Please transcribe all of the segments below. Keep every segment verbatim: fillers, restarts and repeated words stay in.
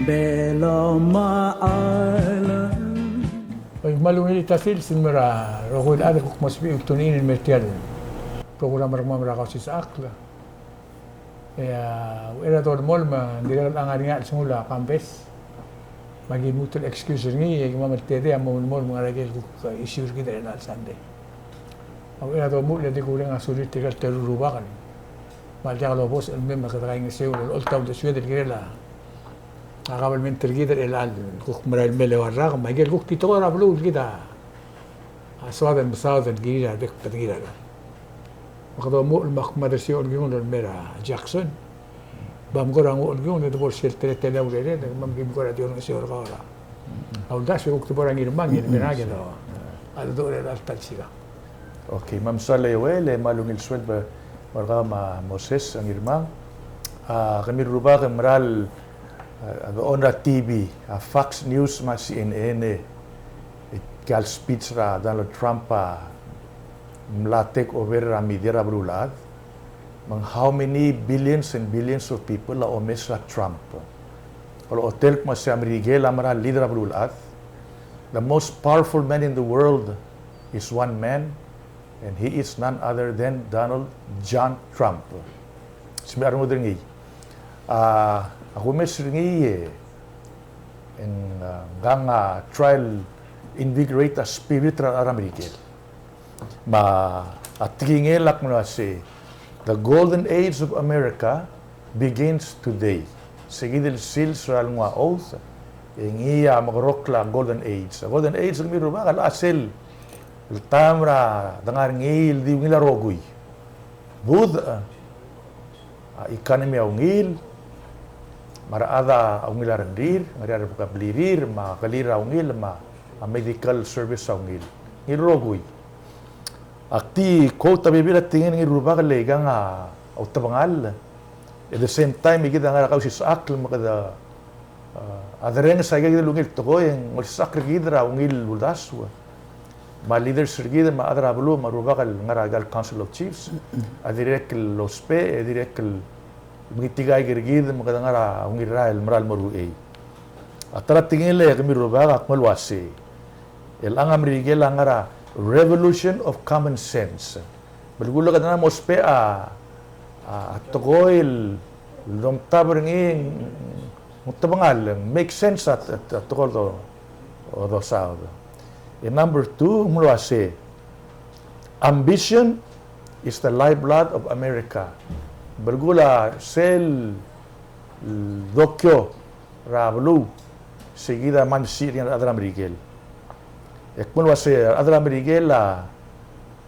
Belomechall. Oi, me a ungil el sils el mo er a rokui el chad el kuk mo sebechir el tune in el mei er tia el program er kemam er a Kausisechakl. E a uchei er a dolemolem, ng dirrek el ngar er ngii a chelsengul a campaign. Me aki lmuut el excuse er ngii, e kemam el tedei a mo melemolem el ngar er a ikel kuk issue er kid er chelecha el Sunday. A uchei er a domuchel e di kureng a sulir tirka el teru el rubak el, me a diak lobosech el mei me kede kaingeseu el oltaut el sued el kirel a a kabelment er kid er chelecha el kuk merael el mei el eua el rak, me a ikel kuk di tekoi er a beluu el kid a soad el mesaod el kirir a rebek el bedengir a rechad. Me kede omuchel me ak mad er sel olkiung el mei er a Jackson. Ba mkora ng olkiung e de bo er sel teletelel a urered, me aki mkora di olengeseu er kau er a uldasu e kuk de bo er a Ngirmang el mei er a kede a dodu er a ta el sikang. Okay, me a mesulang e Joel, e me a ungil sueleb er kau me a Moses Ngirmang. A, kemiu el rubak e meral a, a, on er a T V, a, Fox News me a C N N, e, e, tia el speech er a Donald Trump a mla take over er a media er a beluulechad. Me ng how many billions and billions of people a omes er a Trump. Olechotel el kmo se a Merikel a mera el leader er a beluulechad. The most powerful man in the world is one man, and he is none other than Donald John Trump. Se mei a rengud er ngii. A, a kumes er ngii e, e ng, a, ngkang a try el invigorate a spirit er a, er a Merikel. Me a tekingel a kmo uase, the golden age of America begins today. Se kid el sils er a lenguu a oath, e ngii a mekerokl a golden age. A golden age, kemiu el rubak, a locha sel el taem er a dengar er ngii el di ungil a rokui. Budech, a, economy a ungil, me a rechad a ungil a rengrir, ngar er ngii a rebekeblirir, me a kelir a ungil, me a, a medical service a ungil. Ngii el rokui. Ak di quote a bebil a tekingel ngii el rubak el ikang a, a utebengall. At the same time, e kid a ngar er a Kausisechakl me kede a, a derrenges aika kid el ungil tekoi e ng olsisechakl er kid er a ungil uldasu. Me a leaders er kid me a chad er a beluu me a rubak el ngar er aika el Council of Chiefs a dirrek el ousbech, e dirrek el meketikaik er kid me kede ngar er a ungil rael el mera el mo er a uchei. A ta er a tekingel e kemiu el rubak, ak kmal uase, chelechang a Merikel a ngar er a revolution of common sense. Belkul e kede ngar er a mo ousbech a, a, a tekoi el domtab er ngii ng utebengall, make sense a, a, a tekoi el do, dosaod. E number two, ng mlo uase, ambition is the lifeblood of America. Belkul a sel dokiu er a beluu, se kid a mle siik er ngii a rechad er a Merikel. E kmal uase a rechad er a Merikel a,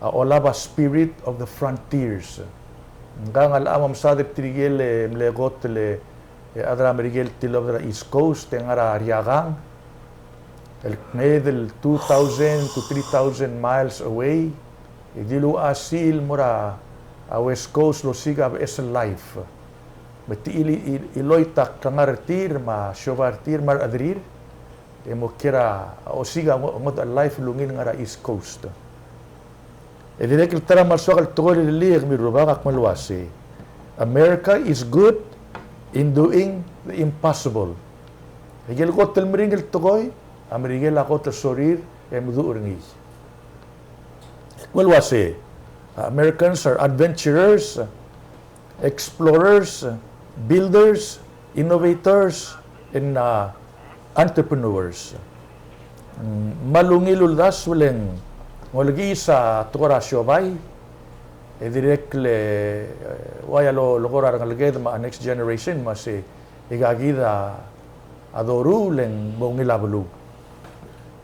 a olab a spirit of the frontiers. Ngkang a locha mo mesaod er tirke el mle kot el, e, chad er a Merikel el tilobed er a East Coast, e ngar er a Riakang, el kmeed el two thousand to three thousand miles away, e di luchesii el mo er a West Coast el osiik a beches el life. Me te chil, chil, chiloit a klengar er tir, me a siobai er tir, me a rechederir, e mo kiei er a osiik a ngo, ngodech el life el ungil ngar er a East Coast. E dirrek el ta er a kmal soak el tekoi el rirellii e kemiu el rubak, ak kmal uase, America is good in doing the impossible. Aike el kot el meringel el tekoi, a Merikel a kot el sorir e meduch er ngii. Ak kmal uase, Americans are adventurers, explorers, builders, innovators, and, uh, entrepreneurs. Mm, me a ungil uldasu el ng olekiis a tekoi er a siobai, e dirrek el, e, uaia lo, lo kora rengeleked me a next generation, me se aika kid a doruul e ng mo ungil a beluu.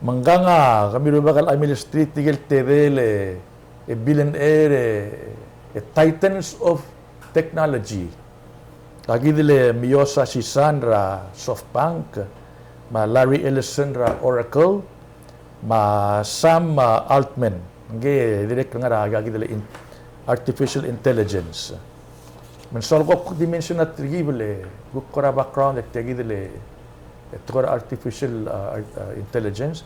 Me ngkang a kemiu el rubak el chimel street tirke el tedei el, e, billionaire, e, e titans of technology. Aika kid el Miyoshi Son er a SoftBank, me a Larry Ellison er a Oracle, me a Sam, a, Altman. Ngii a dirrek el ngar er a aika kid el in-, artificial intelligence. Me ng soal ko kuk di mention a tirke el, e, kuk kora background e tia kid el, e, tekoi er a artificial, a, art-, a, intelligence.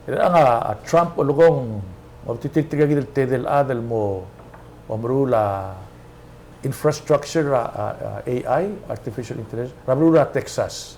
E a, a Trump a leko ng obengterir tirka kid el tedei el chad el mo omeruul a infrastructure er a, a, a, A I, artificial intelligence, er a beluu er a Texas.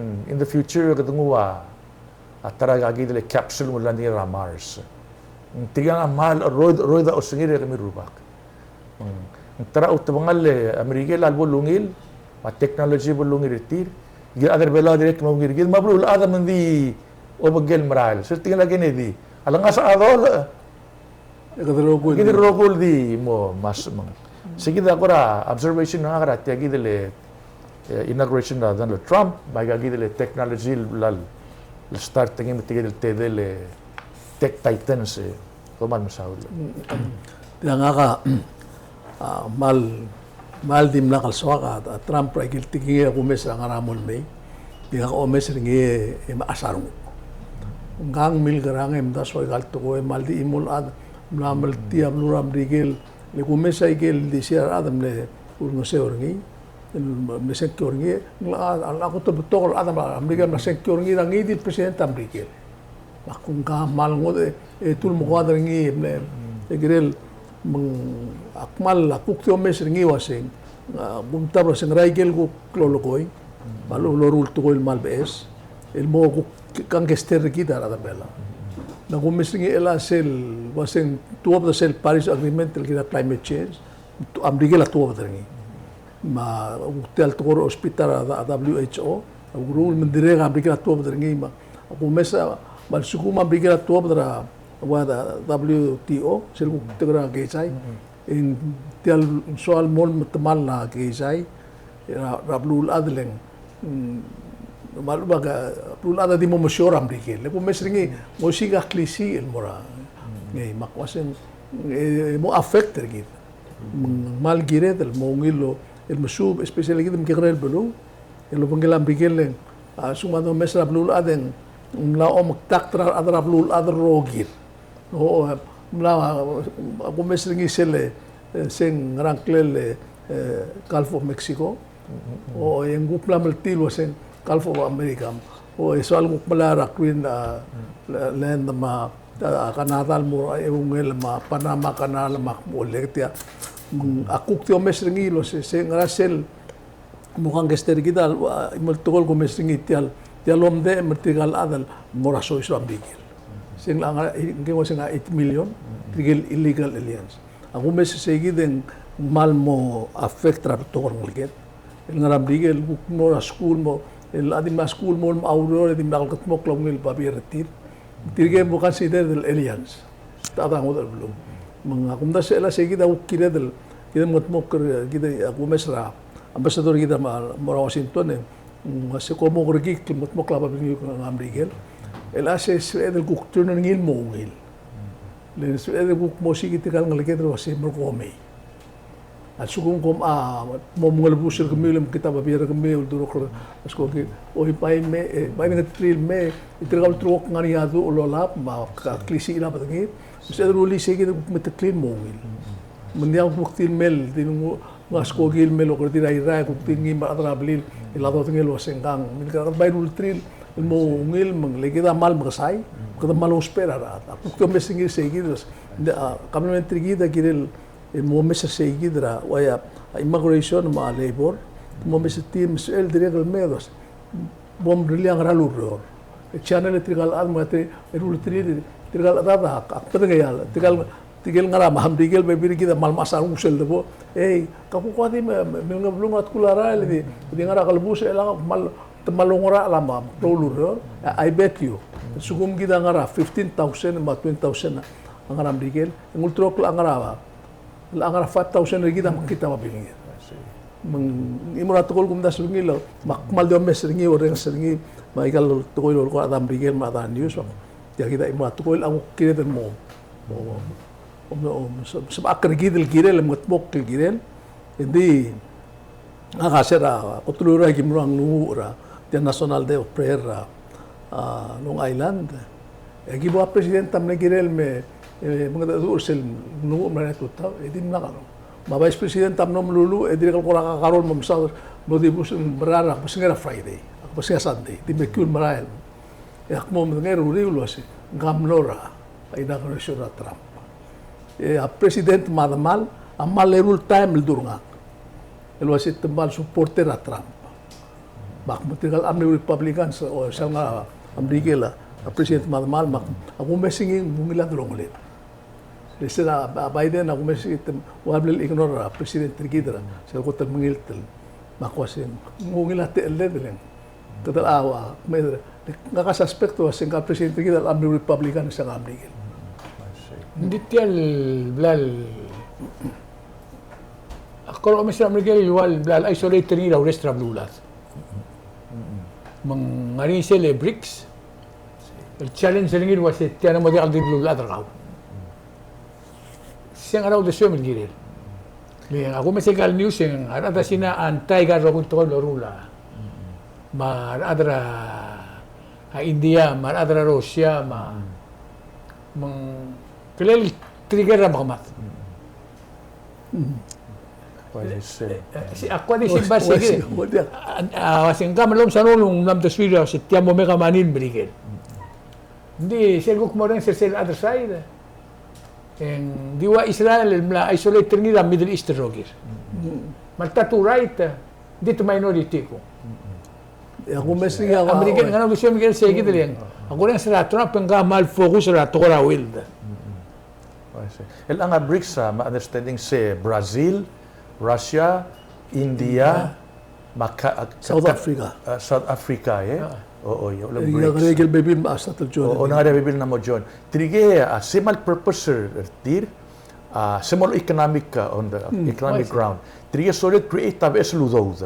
in the future e kede nguu a, a ta er a kid el capsule me ng landing er a Mars. Ng tirka a kmal cheroid, cheroid a osengir e kemiu el rubak. Ng ta er a outebengall e a Merikel a lebo lungil, me a technology a bo lungil er tir, e a rechad er a Belau a dirrek el mo ungil er kid, me a beluulechad a mo di obengkel el merael. Sel tekingel a Kennedy, a lengasech a dolech, e kede rokui, kede rokui el di mo mas meng. Sei kid a kora observation er ngak er tia kid el, eh, inauguration er a Donald Trump, me aika kid el technology el bla lestart er ngii me tia kid el tedei el tech titans, e kom kmal mesaul. Tia ngak a, a, kmal, kmal dimlak el soak a, a Trump er a ikel tekingel a kumes er a ngar er a mo el mei. Di ngak a omes er ngii e mechas a renguk. Ng kang milkerang e mdasu aika el tekoi, me ng di chimo el chad, mla meltii a beluu er a Merikel, le kumes a ikel di sei a rechad el mle ulengeseu er ngii, el mle sengkio er ngii, ng locha, a, a kot el betok el chad er a Merikel el mla sengkio er ngii, er a ngii di el president er a Merikel. Me ak kuk kmal ngodech e, e tul mekoad er ngii, e mle, e kirel, me ng, ak kmal, ak kuk di omes er ngii el uaseng, a, kumtab el uaseng er a ikel kuk lolekoi, me a lo, loruul tekoi el kmal beches, el mo kuk kangkei er kid a rechad er a Belau. Me kumes er ngii el chelecha sel, uaseng tuobed er sel Paris Agreement el kirel a climate change, a Merikel a tuobed er ngii. Me a kuk tia el tekoi er a hospital er a W H O, a ukeruul me ng dirrek a Merikel a tuobed er ngii me a kumes a, me a lsekum a Merikel a tuobed er a ua W T O, sel kuk tekoi er a keizai. E ng tia el soal mo metemall a keizai er a, er a beluulechad el ng, mm, Me a lechub a beluulechad a di mo mesiou er a Merikel. Le kumes er ngii, ng osiik a klisiich el mo er a. Ngii, me ak uaseng, e, mo affect er kid. Me ng kmal kired el mo ungil el, el mesuub, especially kid el mekekerei el beluu. El obengkel a Merikel e ng, a, lsekum a domes er a beluulechad e ng mla omekdakt er a rechad er a beluulechad el rokir. O, e, mla, a, kumes er ngii sel, e, se ng ngerang klel, e, Gulf of Mexico. O, e ng kuk mla meltii el uaseng Gulf of America. O, e soal kuk melai er a Green, a, land me a, a, Canada el mo er a eungel me a Panama Canal me a kmo le tia. Me ng, a kuk di omes er ngii el uaseng se ng ngar er sel mo kangkei er kid a, a, chimo el tekoi el kumes er ngii tia el, tia el omdechem er tirka el chad el mo er a soiseb er a Merikel. Se ng ngar, ng kmo se ng eight million, tirke el illegal aliens. A kumes er sei kid e ng kmal mo affect er a betok el ngeleked. El ngar er a Merikel, el kuk mo er a skuul mo, el a di mla skuul mo, el mo oureor, e di mla kldmokl a ungil babier er tir. Tirke mo considered el aliens. Te a ngodech el beluu. Me ng a kumdasu el a sei kid a kuk kired el, kid a mengetmokl er, kid a kumes er a ambassador er kid el mo er a Washington e, mm, se ko mo kerekikl el mengetmokl a babilngir er a Merikel. El a se sebeched el kuk turn er ngii el mo ungil. Le sebeched el kuk mo osiik tirka el ngeleked el uasei merekong mei. A lsekum kom, a, mo mengelebus er kemiu, le mekngit a babier er kemiu, uldurokl er a skoki. Oi, bai me, e, bai mengeteklii el mei, e tirka el ulterekokl ngar er ngii a duch el olab, me a klisiich el bedengir. Me sebeched el rullii sei kid el kuk meteklii el mo ungil. Me ng diak kuk di el mei el di nguu, ng a skoki el mei el okeredir a Irrai, kuk di ngii me a rechad er a blil, el a dodengei el uaseng ng, me ng kid a kede bai rullterir el mo ungil, me ng le kid a kmal mekesai, kede kmal ousbech er a rechad. A kuk di omes er ngii er sei kid, a, kabelment er kid a kirel el mo omes er sei kid er a, ua ia, a immigration me a labor, mo omes er tir me sebechel dirrek el mei el uasei bo mrellii a ngera el ureor. E channel er tirka el chad me a te, e rullterir, tirka el chad a, ak bedengei a, tirka el, tirke el ngar er a Merikel, bebil er kid a kmal mechas a nguu sel debo. Ei, ka kuk ua di me, me, me lengebelung a tkul a rael, e di, e di ngar er a kelebus, e chelechang a kmal, te kmal oungerachel a mla klou el ureor. I bet you. Lsekum kid a ngar er a fifteen thousand me a twenty thousand a ngar er a Merikel, e ng ulterekokl a ngar er a, a ngar er a five thousand er kid a mekngit a babilngir. Me ng chimo er a tekoi el kumdasu er ngii el, me ak kmal di omes er ngii, orrenges er ngii, me aika el tekoi el lolekoi a rechad er a Merikel me a rechad er a news, me tia kid a chimo er a tekoi el a kuk kired el mo, mo, mo, mo, mo, se, sebechek er kid el kirel, el mengetmokl el kirel, e ng di, ngak a se er a kot el ureor a ki mlo er a nglunguuch er a, tia el National Day of Prayer er a, a, Long Island. E aki bo a president a mle kirel me, e, mengedecheduch er sel nglunguuch el mla er a tutau, e dimlak a. Me a vice president a mlo meluluuch, e dirrek el kora kakerous el mo mesaod, mlo dibus el mera er a kebesengei er a Friday, a kebesengei a Sunday, di mekiu el merael. E ak mo medengei er a uriul el uasei, ng ka mlo er a inauguration er a Trump. E a president me a demal, a kmal eru el taem el dul er ngak el uasei te kmal supporter er a Trump. Me ak mo tirka el chad el mle Republicans, o sel ngar er a Merikel a president me a demal, me ak, ak umes er ngii me ng ungil a delongelel. Le se er a Biden a kumes er ngii, te ua bla le ignore er a president er kid er a, sel kot el mengilt el. Me ak uasei, ng ungil a techelled el ng. Kede a ua, me, ngak a suspect el uasei ngka el president er kid a mle Republican se er a Merikel. Ng di tia el bla el, a kora omes er a Merikel el ua el bla el isolate er ngii er a rest er a beluulechad. Me ng ngar er ngii sel BRICS, el challenge er ngii el uasei tia ng mo diak el di beluulechad er kau. Se ng ngera uldesuem el kirel. Le a kumes er ngka el news e ng a rechad er a Sina a anti aika el rokui el tekoi el loruul a. Me a rechad er a India, me a rechad er a Russia, me a, me ng kelel tirke el mekemad. Ua isei. E, e, si, ak ua di simbai se kid. Ua isei, ua di. A, a, uasei ngka me a lomsa ng mla mdesuir a uasei tia mo mei a money el Merikel. Ng di sel kuk mo orrenges er sel other side. E ng di ua Israel el mla isolate er ngii er a Middle East el rokir. Me a lta tu right, ng di te minority kung. E a kumes er ngii a Merikel, ngera uldesuem el kirel se kid el ng. A kurrenges er a Trump e ng kmal focus er a tekoi er a oil. I see. El ngar er a BRICS, a, my understanding se Brazil, Russia, India, India, me a ka-, a, South ka-, Africa. A, South Africa, e? A. O, o, ia, e, ng ngar er ngii a bebil me a start el join. O, o, ng ngar er ngii a bebil el mo join. Tirke, a, se kmal purpose er tir, a, se mo economic, a, on the economic ground. Tirke soal el create a beches el udoud.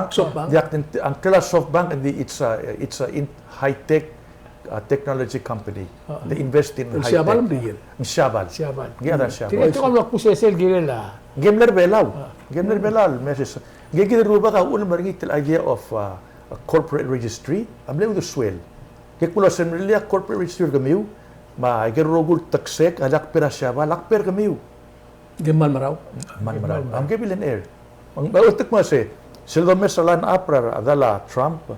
SoftBank. SoftBank. Di ak, ng klel a SoftBank, ng di it's a, it's a in high tech, uh, technology company. Ah. They invest in high tech. Siabal, ng di el. Siabal. Siabal. Ng di a Siabal. Tirke el tekoi el kmo ak kusesei el kirel a. Ng mle er a Belau. Ah. Ng mle er a Belau, me se. Ng kid el rubak a uchul me a ngii el idea of, uh, a corporate registry, a mle uldesuel. Ke kmo se mle a corporate registry er kemiu, me aike el rokui el teksek a lak bo er a Siabal, lak bo er kemiu. Ng kmal merau. Kmal merau. Ng kmal merau. Ng ke billionaire. Ng, ng, te kmo se, sel domes a line up er a, a dala Trump,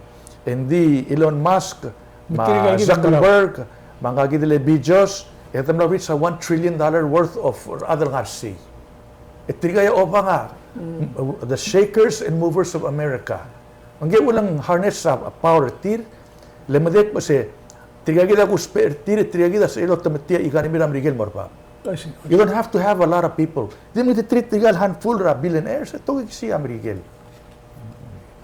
e ng di Elon Musk, me a Zuckerberg, me ngka kid el Bezos, e te mla reach a one trillion dollar worth of a dal ngar sei. E tirka a obang a, mm, the shakers and movers of America. Ng ke ulang harness a, a power er tir, le medengei el kmo se, tirka kid a kusbech er tir, tirka kid a sebechir el otemetii a economy er a Merikel el mo er bab. I see. You don't have to have a lot of people. Di me te treat tirka el handful er a billionaires, e te okiu a Merikel.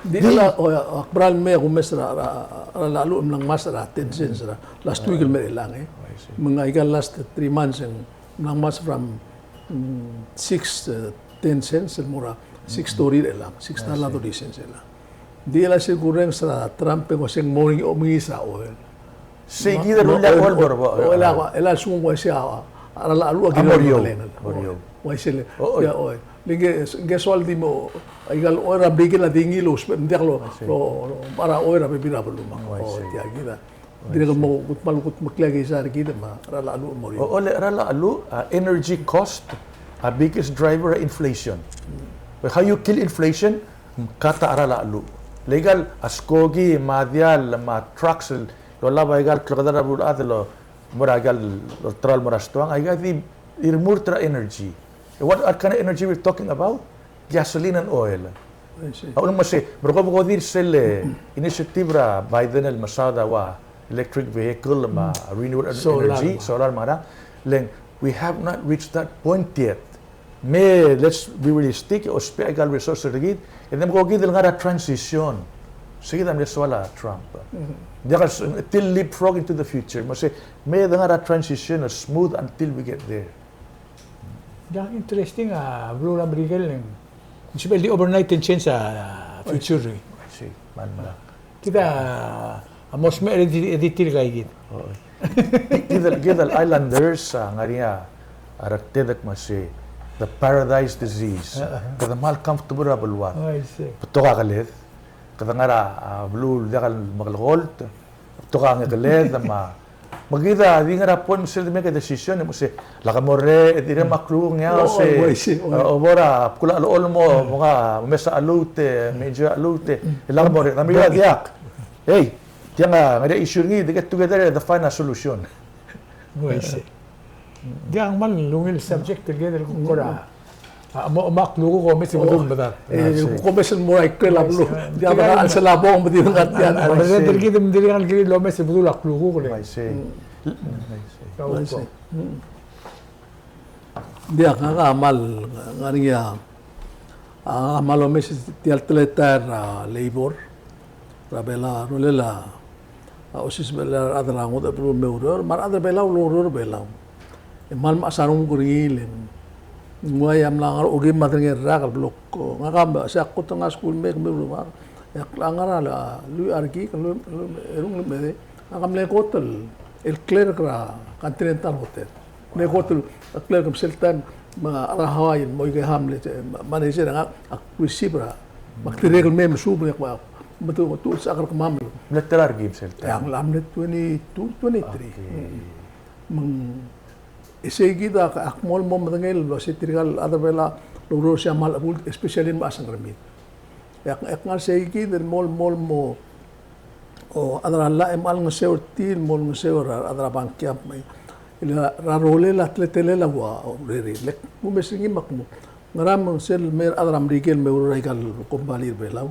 Di, di, a, o, a, ak mera el mei a kumes er a, er a, er a, er a lluich el mla ngmasech er a Tencent er a last week el mei er chelechang, e. I see. Me ng aika el last three months e ng mla ngmasech from mm, six, eh, ten cents el mo er a six thirty er chelechang, six dollar thirty cents er chelechang. Ng di el sel kurrenges er a Trump e ng uase ng mo er ngii a omengiis er a oil. Sei kid a rullii a oil, bo er a, o, el a, el a lsekum ng uaisei a, a, a ralech a llach a kirel el mekelengel. Uaisei le, o, o. Ia, oi. Le ngke, ngke soal di mo, aika el oil er a Merikel a di ngii el ousbech, ng diak lo, lo, lo, mechar a oil er a bebil er a beluu me a, o, tia kid a. Dirrek el mo, kuk mal, kuk meklii a keizai er kid me a ralech a llach a mo er ngii. O, o, le ralech a llach, a, energy cost, a biggest driver er a inflation. How you kill inflation, cut a ralech a llach. Le aika el skoki, me a diall, me a trucks, el olab aika el klekedall er a beluulechad el mo er aika el olterau el mo er a stoang, aika di, di remurt er a energy. What, what kind of energy we're talking about? Gasoline and oil. I see. A ulemes e, merekong bo kodir sel, eh, initiative er a Biden el mesaod a ua electric vehicle me a renewable energy, solar me a ngerang. Le ng, we have not reached that point yet. Me, let's be realistic, ousbech aika el resource er kid, e de mo kid el ngar er a transition. Sei kid a mle soal a Trump. Diak el s-, til leapfrog into the future. Me sei, me de ngar er a transition el smooth until we get there. Diak, interesting a beluu er a Merikel e ng sebechel di overnight e ng change a future. Sei, me a, me a. Kid a mo smecher e di, e di tirka kid. Kid el, kid el islanders a ngar er ngii a rektedek me sei, the paradise disease. Kede kmal comfortable er a beluad. Betok a keled. Kede ngar er a, a, beluu el diak el mekelekolt. Betok a ngekeled me a, me kid a di ngar er a point me sel de make a decision, me sei, lak morrech, e dirrek me a klukuk e ng uaisei, o, bo er a bkul a chelechol el mo, mo omes a cheluut, me enjoy a cheluut, e lak morrech, me a diak. Ei, tiang a ngar er ngii a issue er ngii, de get together, de find a solution. Uaisei. Diak, ng kmal ungil subject el kede kuk kora. A, mo, mo klukuk el omes e bedul medad. E, kuk omes el mo er a ikrel a beluu. Diak, a, sel a bong, me di ngar tiang. A, me di kid me di ngar el kirir el omes e bedul a klukuk le. Uaisei. Uaisei. Diak, ngak a kmal ngar er ngii a, a, kmal omes tia el teletael er a labor er a Belau, a rolel a, a, osisechel a rechad er a ngodech el beluu el me oureor, me a rechad er a Belau el oureor er a Belau. E kmal mechas a renguk er ngii le ng uai a mla ngar er a okeim me a tang el rak el blok, o, ngak a, se ak kot el ngar er a skuul me kemiu el rubak. E ak ngar er a lluich a rekik, lluich, lluich, erung el mle medei. Ngak a mle kot el, el clerk er a Continental Hotel. Mle kot el clerk me sel taem me a rechad er a Hawaii el mo ikei a mle manager, ngak a receive er a, me ak dirrek el me mesuub, me ak, me tu, tu, se ak er kemam. Mle ta er a rekik sel taem? E a mle twenty-two, twenty-three. Okay. Mm. Me ng, e sei kid a ak mo, mo medengei el uase tirka el chad er a Belau el oureor er sei a kmal chebult, especially me a Sangramit. E ak, e ak ngar er sei kid el mo, mo, mo, o, chad er a llach e kmal ngeseu er tir, mo ngeseu er a rechad er a bank kiab me. E le er a rolel a teletelel a ua, o, riri. Le ak kumes er ngii me ak mo. Ngera me ng sel me a rechad er a Merikel el me oureor er aika el kombalii er a Belau.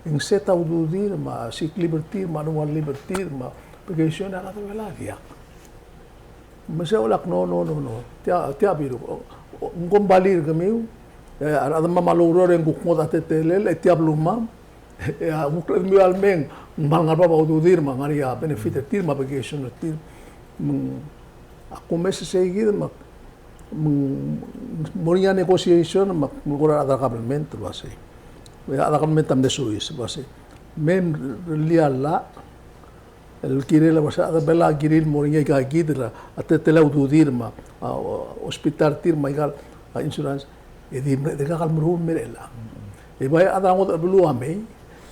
E ng set a ududir, me a sick leave er tir, me a annual leave er tir, me a vacation, a rechad er a Belau a diak. Me sei a lak, no, no, no, no. Tia, tia biruk. O, o, ng kombalii er kemiu. E, a rechedemam a loureor e ng kuk ngodech a teletelel, e tia belumam. E, a kuk rechedemiu a le mei, ng kmal ngar er bab a ududir, me a ngar er ngii a benefit er tir, me a vacation er tir. Me ng, ak kumes er sei kid, me ak, me ng, mo er ngii a negotiation, me ak melekoi er a rechad er a government el uasei. E a rechad er a government a mle soiseb el uasei. Me mrellii a llach, el kirel a uasei a rechad er a Belau a kirir el mo er ngii aika kid er a teletelel a ududir me a, a, hospital er tir me aika el, a, insurance. E di mle, dirkak el meruul el mei er chelechang. E bai a rechad er a ngodech el beluu a mei,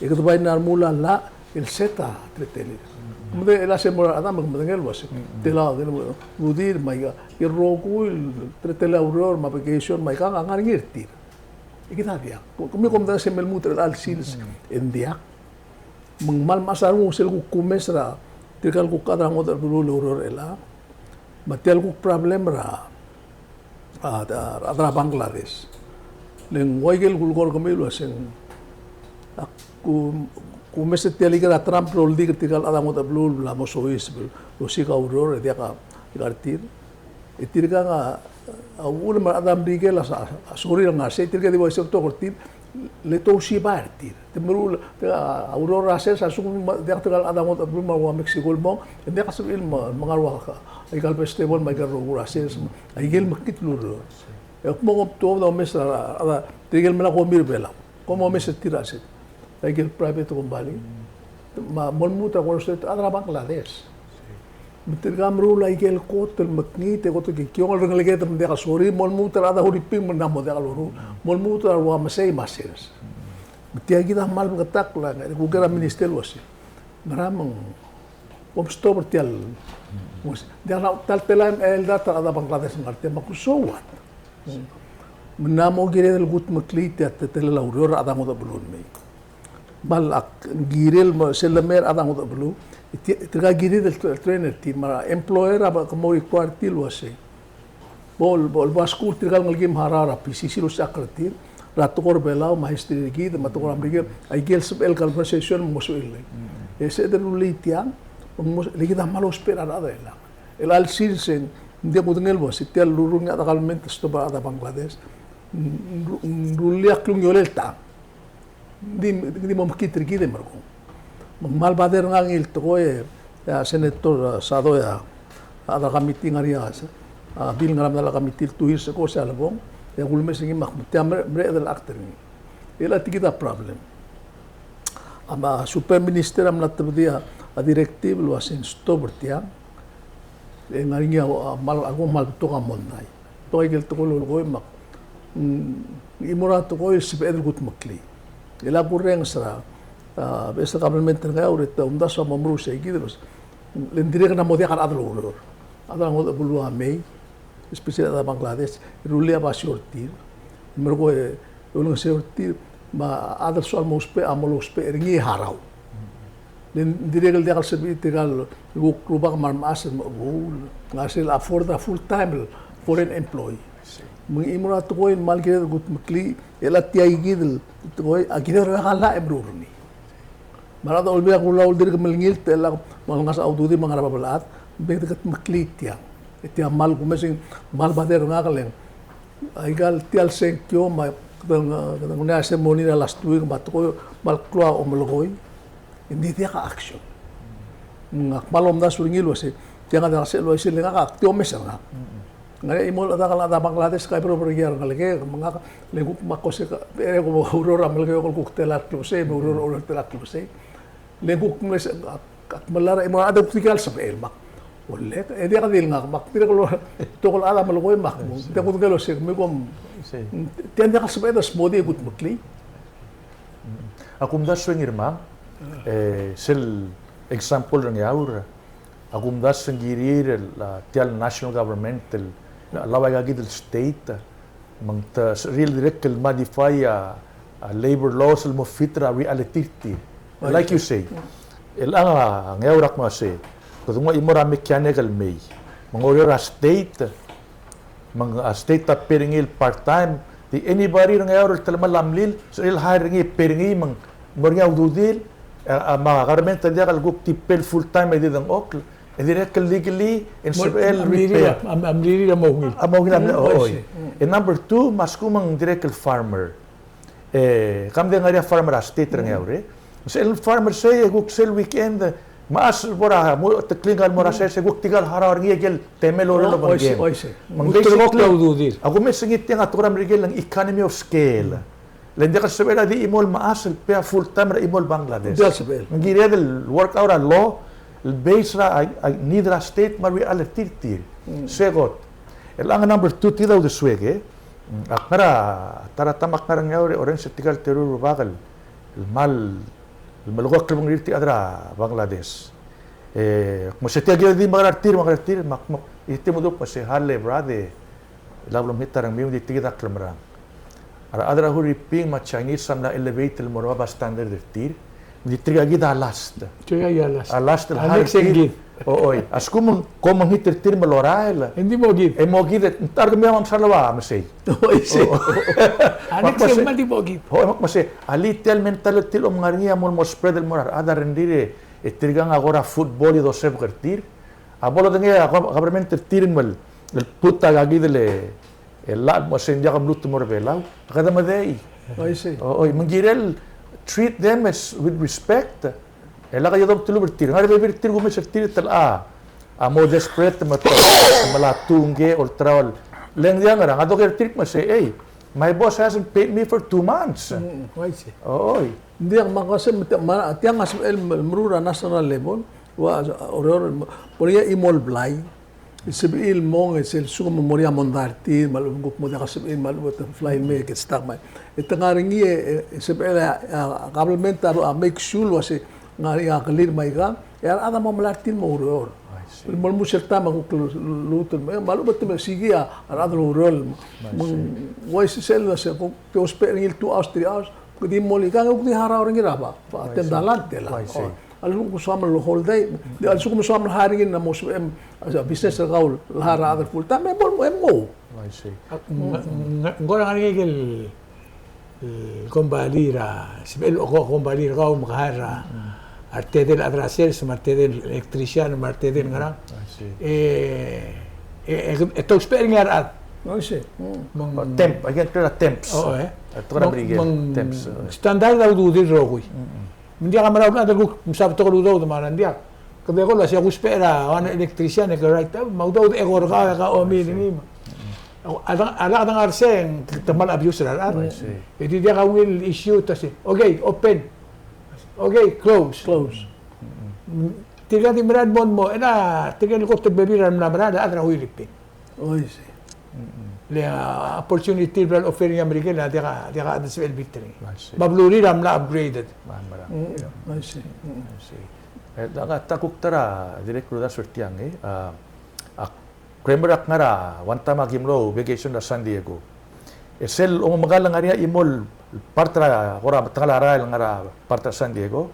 e kede bai mla remuul a llach el set a teletelel. Me de, e le sel mo er a rechad me kede medengei el uasei. Teletelel a ududir me aika, e rokui el teletelel a ureor me a vacation me aika a ngar er ngii er tir. E kid a diak. Kemiu kom medengei sel me lmuut er chelecha el sils, e ng diak. Me ng kmal mechas a renguk sel kuk kumes er a tirka el kuk chad er a ngodech el beluu el oureor er chelechang. Me tia el kuk problem er a, a, a, a rechad er a Bangladesh. Le ng ua ikel kulekoi er kemiu el uaseng, ak ku-, kumes er tia el ikel er a Trump el oldik er tirka el chad er a ngodech el beluu el mla mo soiseb el osiik a ureor e diak a ika er tir. E tirka a, a uchul me a rechad er a Merikel a, a, a sorir el ngar sei, tirka di ua isei a betok er tir, le te ousibai er tir. Te meruul, te, a, a ureor er a sers a lsekum diak tirka el chad er a ngodech el beluu me a ua Mexico el mong, e ng diak a sebechir el me, menga el ua, aika el festival me aika el rokui er a sers, me aike el mekngit el ureor. E kmo kom tuobed a omes er a, a, tirke el melai a komi er a Belau. Kom omes er tir a chelsel. Aike el private company. Me a mo lmuut er a kuarused a rechad er a Bangladesh. Me tirka a meruul aike el kot el mekngit, e kot el kikiongel, rengeleked me ng diak el sorir, mo lmuut er a rechad er a Huriping me ng mo diak el loruul. Mo lmuut er a rua mesei me a sers. Me tia kid a kmal meketakl a, e kuk er a minister el uasei, ngera me ng, kom stop er tia el, diak a ta el telael el data er a rechad er a Bangladesh el ngar tia, me ak kuk, so what? Me ng mo kired el kutmeklii tia teletelel a ureor er a rechad er a ngodech el beluu el mei. Me ak kirel me sel lemei er a rechad er a ngodech el beluu, e tirka kired el tra-, train er tir, me a employer a bo kmo require er tir el uasei, bo, bo, bo skuul tirka el ngelekem el harau er a P C C el ousbech er tir, er a tekoi er a Belau, me a history er kid, me a tekoi er a Merikel, aike el sebechel el conversation me ng mo sebechel el. E se de rullii tiang, me ng mo, le kid a kmal ousbech er a rechad er chelechang. Chelecha el sils e ng diak kudengei el uasei tia el lurruul er ngii a rechad er a government el stop er a rechad er a Bangladesh. Ng ru-, ng rullii a klungiolel el tang. Ng di, ng di mo mekngit er kid e merekong. Me ng kmal bother er ngak ngii el tekoi, e a Senator, a, Sado, e a, a rechad er a committee el ngar er ngii a, a bill el ngar er a medal a committee el two years ago, se a lebong, e a kulemes er ngii me ak, tia mer-, mereched el act er ngii. E chelecha tia kid a problem. A me a Super Minister a mla tebedii a directive el uasei ng stop er tiang. E ng ngar er ngii a, a kmal, a kmal betok a mondai. Betok aike el tekoi el lolekoi me ak, mm, ng chimo er a tekoi el sebeched el kutmeklii. E a kurrenges er a, a, beches el government er Ngeaur e te omdasu a mo meruul sei kid el uasei, le ng dirrek el mo diak a rechad el oureor. A rechad er a ngodech el beluu a mei, especially a rechad er a Bangladesh, e rullii a basio er tir. Merekong e ulengeseu er tir, me a chad el soal mo ousbech a mo lousbech er ngii e harau. Le ng dirrek el diak el sebechir tirka el kuk rubak me a remechas el mechebuul, ng ngar er sel afford a full time el foreign employee. Me ng chimo er a tekoi el kmal kired el kutmeklii, e chelecha tia kid el tekoi a kired el oeak a llach e meruul er ngii. Me a rechad er a Olbiil er a Kelulau el dirk mlengilt el, me a lengasech a ududir me a ngar er a bab el chad, me kede kutmeklii tiang. E tia kmal kumes e ng kmal bother er ngak el, aika el tia el sengkio me a, kede, kede ngar er ngii a ceremony er a last week me a tekoi, me a klou a omelekoi. Ng di diak a action. Ngak a kmal omdasu er ngii el uasei, tiang a diak el sebechel el uaisei, le ngak a kdi omes er ngak. Ngar er ngii a chimo el chad er a Bangladesh, ka iber oberekii a rengelekek, me ngak, le kuk me ak ko se ka, e ko oureor er a Melekeok el kuk tela el klebesei, me oureor, oureor er a tela el klebesei. Le kuk mle se, ak, ak melai er a chimo el chad e kuk tirka el sebechel me ak, olek, e diak di el ngak, me ak dirrek el, betok el chad a melekoi me ak, ng diak kudengei el uasei, me kom, tiang diak el sebeched el smodii e kutmeklii. Ak omdasu er ngii, Ngirmang, e, sel example er a Ngeaur, Ak omdasu ng kirir el, a, tia el national government el, a, lebo aika kid el state, me ng ta, se, riel dirrek el modify a, a, labor laws el mo fit er a reality er tir. Like you say, el a, a, Ngeaur a kmo sei, kede nguu a chimo er a mechanic el mei, me ng oureor er a state, me ng, a, state a pay er ngii el part time, di anybody er a Ngeaur el telemall a mlil, se el hire er ngii e pay er ngii me ng mo er ngii a ududir, a, a, me a government a diak el kuk di pay el full time e di dengchokl, e dirrek el legally e ng sebechel el repair. A, a, a mlirir a mo ungil. A mo ungil a mlirir, oi. E number two, me a lsekum ng dirrek el farmer. E, kam di ngar er ngii a farmer er a state er a Ngeaur, e. Sel farmer sei, e kuk sel weekend, me a se bo er a mo, te kling el mo er a sers, e kuk tirka el harau er ngii, e kel temel el oureor el obengkem. Me ng basically, a kumes er ngii tiang a tekoi er a Merikel el ng economy of scale. Le ng diak el sebechel a di chimo el mechas el pay a full time er a chimo el Bangladesh. Ng kired el work out a law el base er a, a, a need er a state me a reality er tir. Sekot. El a number two, tia a uldesuek, e. Ak ngar er a, ta er a taem ak ngar er a Ngeaur e orrenges er tirka el teru el rubak el, el kmal, el melekoi a klebengir tirka el chad er a Bangladesh. E, kmo se tia kid a di mekerang er tir, mekerang er tir, me ak mo, e te mo dmu el kmo se, hale brother, e, lak bo lomekngit a rengmiu, ng di tia kid a klemerang. A rechad er a Huriping me a Chinese a mla elevate el mo er a bab a standard er tir. Ng di tirka kid a last. Tirka kid a last. A last el hire er tir. Oi, a lsekum kom mekngit er tir me lorael, e ng di mo kid. E mo kid, e ng ta er kemiu a msa el ua mesei. Oi, sei. A next thing me ng di mo kid. Oi, me ak kmo sei, a le tia el mentality el omngar er ngii a mo, mo spread el mo er a rechad a rengrir e tirkang a kora football e dosebek er tir. A bo lodengei a government er tir el mo el put a kid el, el llach el mo se ng diak a mluut el mo er a Belau. Kede medechii. Oi, sei. Oi, me ng kirel treat them as with respect. E lak a iodobed el lluut er tir. Ngar er a bebil er tir, kumes er tir e te locha a mo desperate me te, me a tungke olterau el Le ng diak ngerang, a doker er tir me se, "Hey, my boss hasn't paid me for two months." Mm, I see. Oi. Ng diak me a kmo se, me te, me a, tiang a sebechel el meruul er a national level, ua, Oreor, por ia chimo el blai. Sebechir el mong, e sel lsekum e mo er ngii a mondai er tir, me a lechub e ng kuk mo diak a sebechir, me a lechub e te fly el mei e get stuck me. E te ngar er ngii e, e sebechel a, a government a, a make sure el uase ngar er ngii a clear me aikang, e a rechad a mo melai er tir el mo oureor. I see. El mo lmuut sel taem a kuk lu-, luut el mei, me a lechub e te mesiik a rechad el oureor. I see. Me ng uaisei sel uase kuk te ousbech er ngii el two hours, three hours, kede mo er ngii, kede harau er ngii er a ba, ba, I see. Ten dollar, ten dollar. I see. Oh. A lsekum ke soam el whole day, a lsekum ke soam el hire er ngii el mo sebechem, a business er kau el hire a rechad el full time, e mo, e mo. I see. Ng, ng, ng kora ngar er ngii el, el kombalii er a, sebechel el ko-, kombalii er kau me ke hire a, a retedei el chad er a sers, me a retedei el electrician, me a retedei el ngerang. I see. E, e, e, e te ousbech er ngii a rechad. I see. Mm. Me ng, o, temp, I can call it temps. O, e. A tekoi er a Merikel, me ng temps, o. Standard a ududir el rokui. Mm, mm. Me ng diak a merael el chad el kuk msa betok el udoud me a, ng diak. Kede kora se a kusbech er a one electrician e ke write, me a udoud e kora ka, ka omi er ngii me. A, a, a lak de ngar er sei e te kmal abuse er a rechad. I see. E di diak a ungil issue, te se, "Okay, open. Okay, close." Close. Tirka di merael el mo, mo, e a, tirka el kot el bebil er a mla merael, a rechad er a Huiriping. Oi, sei. Le, a, opportunity el bla el offer er ngii a Merikel a diak a, diak a sebechel el bit er ngii. I see. Me a belurir a mla upgraded. Me a mera. Mm, I see. Mm. I see. E, a, a, ta kuk ta er a dirrek el uldasu er tiang, e, a, a, Kramer, ak ngar er a, one time aki mlo vacation er a San Diego. E sel omekall el ngar er ngii a chimo el part er a, kora metengal a rael el ngar er a part er a San Diego.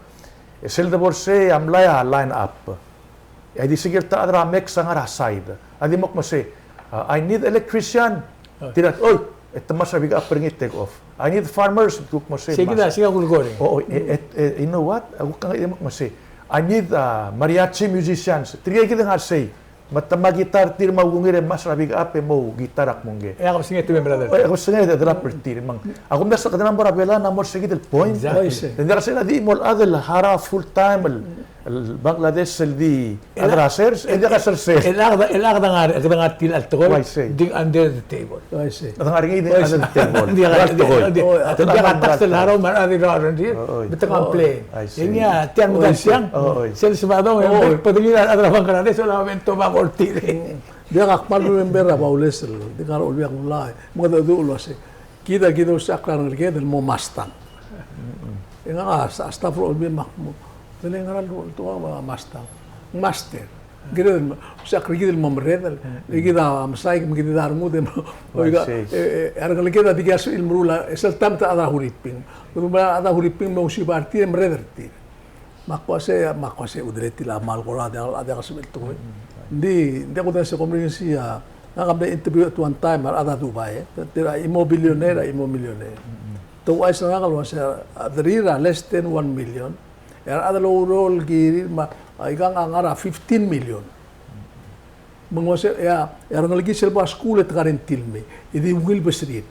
E sel debo er sei a mlai a line up. E a di se el ta er a Mex a ngar er a side. A di mo kmo se, uh, "I need electrician." Ah. Tir a, "Oi, e te masa big up er ngii, take off." "I need farmers," kuk mo se, sei kid a, masa. Sei kid a kulekoi. O, o, e, e, e, you know what? A kuk ngar er ngii a di mo kmo se, "I need, uh, mariachi musicians." Tirke kid a ngar er sei. Me te mo guitar tir me a ungil e masa big up e mo guitar ak mungke. E a kebesengei te member er a, e a kebesengei a drummer er tir, me ng. A kumdasu e kede mo er a Belau a mo er sei kid el point. Exactly. Oi, sei. Ng diak a se a di mo el chad el harau full time el, el Bangladesh el di chad er a sers, e ng diak a sers. E a, e a, e a kede ngar, kede ngar er tia el tekoi. Oi, sei. Di under the table. Oi, sei. Kede ngar er ngii di under the table. Ng diak a, ng diak a, ng diak a tax el harau me a rechad el di, oi, oi, me te complain. Oi, sei. E ngii a tiang, oi, me te sei, tiang. Oi, oi. Sel Sabadong e ng, oi, bo dengir a rechad er a Bangladesh el obengterir me a bo er tir. Diak, ak kmal remember er a Baules el, di ngar er a Olbiil a Kelulau, me kede dmu el uase, kid a, kid a ousbech er a rengeleked el mo Mustang. E ngak a, a staff er a Olbiil me ak mo, "Te le ngera el, el tekoi a Mustang?" "Master." Kired el, ousbech er kid el mo merredel, e kid a mesaik me kid a rengud e mo, oika, e, e, a rengeleked a dikea sebechir el meruul a, e sel taem e te chad er a Huriping. Kede mo chad er a Huriping me ousbech er tir e merreder er tir. Me ak uase, me ak uase, "Udelel tia el kmal kora diak, diak a sebechel el tekoi." Ng di, ng di ak kudengei se kom ringel sei a, ngak a mle interview at one time a rechad er a Dubai, e. Tir a chimo billionaire, a chimo millionaire. Te ouchais er ngak el uase a derir a less than one million. E a rechad el oureor el kirir me a, aikang a ngar er a fifteen million. Me ng uase, e a, e a rengelekir sel bo er a skuul e te guarantee el mei. E di ungil beserir.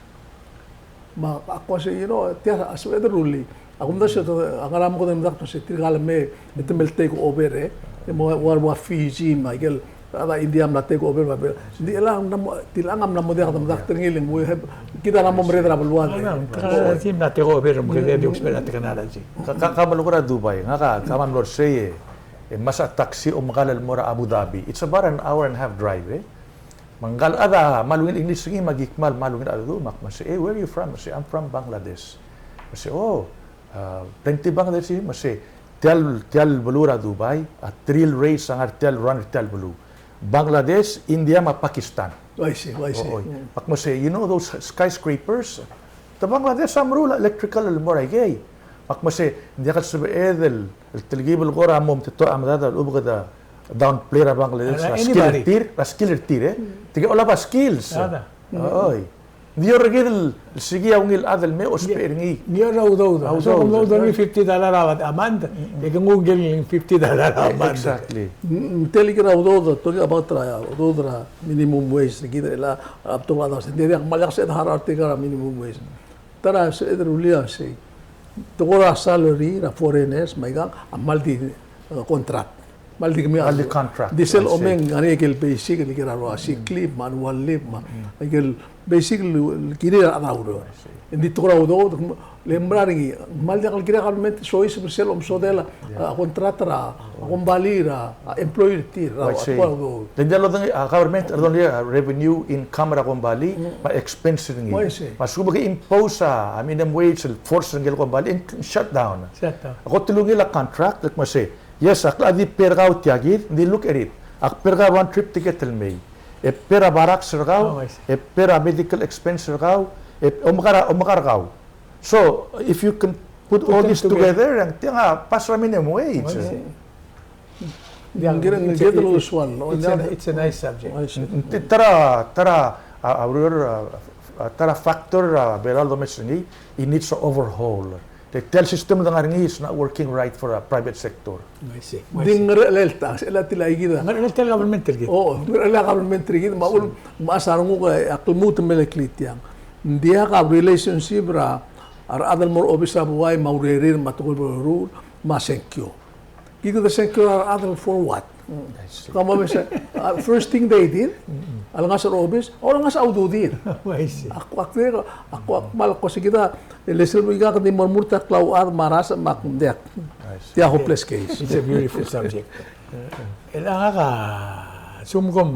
Me ak uase, you know, tia a sebeched el rullii. A kumdasu e te, a ngar er a mo kede medakt el uase tirka el mei, e te mle take over, e. E mo ua, ua Fiji me a ikel, a rechad er a India a mla take over, me a, di chelechang a mla mo, tilechang a mla mo diak kede medakt er ngii el ng, we have, kid a mla mo merreder er a beluad, e. Tirka el mla take over, me kede di ousbech er a technology. Ka, ka, ka mlo er a Dubai, ngak a, ka mlo er sei, e. E mesa taxi omekall el mo er a Abu Dhabi. It's about an hour and a half drive, e. Me ngka el chad a kmal ungil English er ngii me aki kmal, kmal ungil a dedu, me ak mo sei, "Hey, where are you from?" Me sei, "I'm from Bangladesh." Me sei, "Oh, uh, plenty Bangladeshi." Me sei, "Tia el, tia el beluu er a Dubai, a three el race a ngar er tia el, run er tia el beluu. Bangladesh, India, me a Pakistan." Oi, sei, oi, sei. Oi. Me ak mo sei, "You know those skyscrapers? Te Bangladesh a meruul a electrical el mo er a ikei." Me ak mo sei, "Ng diak el sebeched el, el telkib el kora mo omtetoch a medad a lechub e kede downplay er a Bangladesh er a skill er tir, er a skill er tir, e. Tirke a olab a skills." Oi. Ng di orrekid el, el siik a ungil chad el mei e ousbech er ngii. Ng di orrekid a udoud. A udoud. So, kom udoud er ngii fifty dollar a, a month, e ke nguu ngike el fifty dollar a month. Exactly. Ng, ng telik er a udoud, talking about er a udoud er a minimum wage, kid er a, a betok el chad a se, ng diak, me a lak se harau er tirka er a minimum wage. Ta er a sebeched el rullii a sei. Tekoi er a salary er a foreigners, me aikang, a kmal di, e, contract. Me a le di kemiu a contract. Di sel omeng, ngar er ngii a ikel basic el kirel a sick leave, me a annual leave, me a ikel basic el kirir a rechad er a ureor. Ng di tekoi er a udoud, le mera er ngii, me a le diak el kirel a government soiseb er sel omesodel a, a contract er a, a kombalii er a, a employee er tir, er a, a tekoi er a udoud. Le ng diak lodengei a government, a redongiolel a revenue income er a kombalii, me a expense er ngii. Me a lsekum ke impose a, a minimum wage el force er ngii el kombalii, e ng shut down. Shut down. Ak kot el ungil a contract, el kmo se, yes, ak di pay er kau tia kid, ng di look at it. Ak pay er kau a round trip ticket el mei. E pay er a barracks er kau, e pay er a medical expense er kau, e omekar, omekar kau. So, if you can put all this together, e ng tiang a pass er a minimum wage. It's a, it's a nice subject. Te-, ta er a, ta er a, a, a, a, ta er a factor er a Belau el domes er ngii, it needs to overhaul. Te tia el system el ngar er ngii is not working right for a private sector. I see. Di ngerchelel ta, sel a tilecha kid a. Ngerchelel tia el government er kid. O, ngerchelel a government er kid, me a ul, me a sar nguk a, a klmuut el mle klii tiang. Ng diak a relationship er a, a rechad el mo er a obis er a buai, me a urerir, me a tekoi el bo leruul, me a sengkio. Kid a sengkio er a rechad el for what? Kemam a mesa, a, first thing they did, a lengasech er a obis, a lengasech a ududir. I see. Ak, ak, ak, ak, kmal ko se kid a, le sel bo ikak di mo remurt a klauchad me a rasech me ak diak. I see. Tia hopeless case. It's a beautiful subject. El ngak a, sel kom,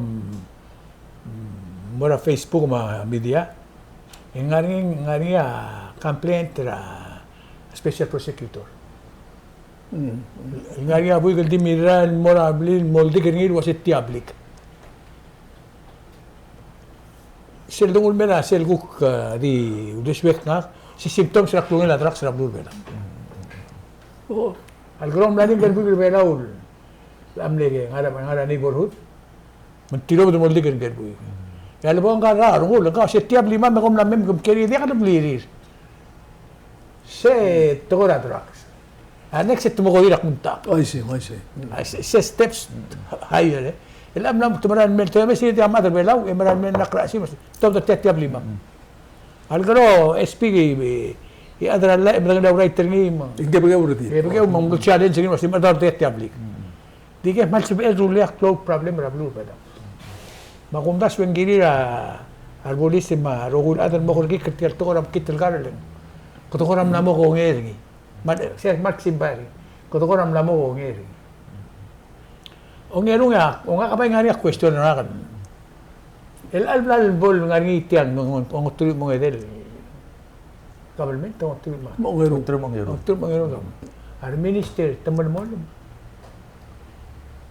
mm, mo er a Facebook me a media, e ng ngar er ngii, ngar er ngii a complaint er a special prosecutor. Mm. Ngar er ngii a buik el di mirrael el mo er a blil, mo oldik er ngii el uase tia blik. Sel dongul mera, sel kuk, eh, di uldesuek ngak, se symptoms er a klungel a drugs er a beluu er a Belau. O. A le kora mla er ngii a buik er a Belau el mle ngar er a, ngar er a neighborhood. Me ng tilobed el mo oldik er ngii el buik. E a lebo ngka el rengul, ngka se tia blimam e kom mla mei me kom kiei er ngii, diak de blirir. Se tekoi er a drugs. A next e te mo koi er a kmung. I see, I see. A se, se steps higher, e. El mla mo te merael el mei, te mei se tia mad er a Belau, e merael el mei el ngar er a chesimer, te mo tia, tia blimam. A le kora S P e, e, e a chad er a llach, e medengelii a right er ngii me. E bekeu er tir. E bekeu me ng challenge er ngii, me se mad er tia, tia blik. Di ke kmal sebechel el rullii a klou el problem er a beluu er a Belau. Me a kumdasu e ng kirir a rebulis me a rokui el chad el mo kerekikl er tia el tekoi er a mekngit el kareleng. Kede kora mla mo kongei er ngii. Me a, se Mark Simbari. Kede kora mla mo kongei er ngii. Ongerung e a, ongak a bai ngar er ngii a question er ngak. El chelecha el bla lebo el ngar er ngii tiang, ng, ng, ng, ongeteruich me a ongedei el government, ongeteruich me a. Mo ongeru. Ongeteruich me a ongeru. Ongeteruich me a ongeru. A re minister, te melemolem.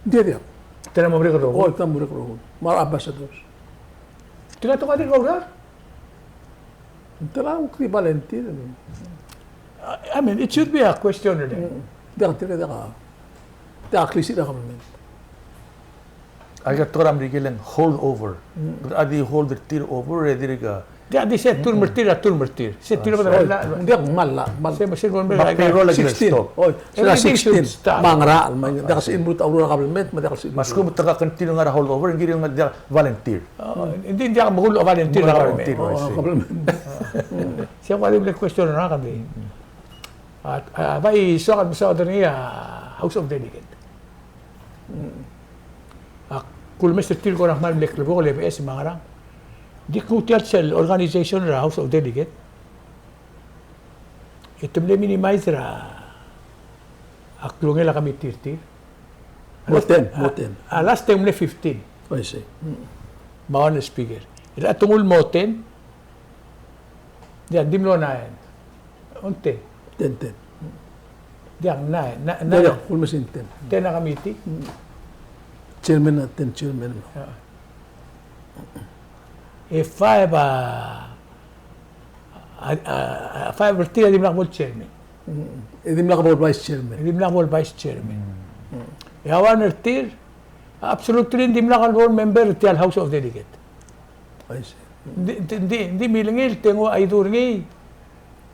Diak, diak. Te mla mo merek el rokui. O, te mla mo merek el rokui. Me a re ambassadors. Tirka a tokubets el oureor. Ng tela kuk di volunteer. I mean, it should be a question, really. Mm. Diak, diak, diak. Diak, klisiich er a government. Aika tekoi er a Merikel e ng hold over. Mm. A di hold er tir over, e dirk. Diak, di se term er tir, a term er tir. Se tir. Diak, kmal, kmal. Se, se, me a payroll a sixteen. Oi, se a sixteen. Me a ngerachel, me a, diak se involve a ureor er a government, me diak se. Me a lsekum te kuk tir ngar er a hold over, ng kirir el ngar er a volunteer. O, ng di diak mekull a volunteer er a government. Volunteer, I see. Se kuk a di mle question er ngak a di. A, a, bai soak el mesaod er ngii a House of Delegate. A kulemes er tir el kora kmal mle klebokel e beches me a ngerang. Di kuk tia el sel organization er a House of Delegate. E te mle minimize er a klungel a committee er tir. Mo ten, mo ten. A last time mle fifteen. I see. Me a one speaker. E a tengul mo ten. Diak, di mlo nine. Onte. Ten, ten. Diak, nine. Nine, nine. Diak, kulemes e ng ten. Ten a committee. Chairman a ten, chairman. E five a A, a, a five er tir a dimlak bo el chairman. Mm. E dimlak bo el vice chairman. E dimlak bo el vice chairman. Mm. E a one er tir, absolutely ng dimlak el bo el member er tia el House of Delegate. I see. Ng di, ng di, ng di, ng di milengei el te nguu a idu er ngii,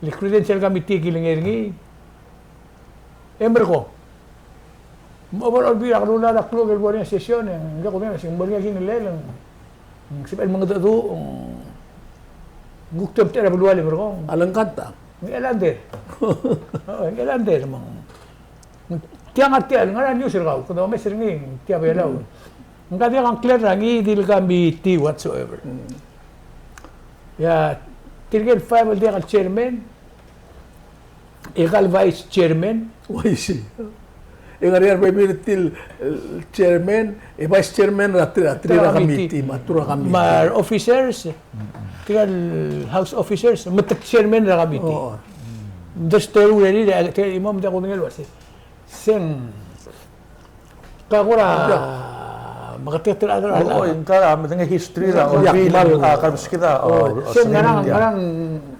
el credential committee a kilengei er ngii. E merekong. Mo bo er a Olbiil er a Kelulau a kluk el bo er ngii a session, e ng diak kudengei, se ng bo er ngii a kingellel, ng sebechel el mengedecheduch, ng kuk te omtechei er a belual e merekong. A lengkanta. Ng Elander. O, ng Elander, me ng Tiang a tia el ngar er a news er kau, kede omes er ngii, tia Belau. Ng diak a ngklel er a ngii di el committee whatsoever. Ia, tirke el five el diak el chairman, e kau el vice chairman. Uaisei. E ngar er ngii a rebebil er tir el chairman, e vice chairman er a three, three er a committee, me a two er a committee. Me a officers, tirke el house officers, me te chairman er a committee. Oh. Ng di tia el urerir, e tia el chimo me ng diak kudengei el uasei. Seng. Ka kora, me kede tir a, a, o, o, ng kora medengei a history er a, o, kmal, a, kmal meskid a, o, se ng ngerang, ngerang.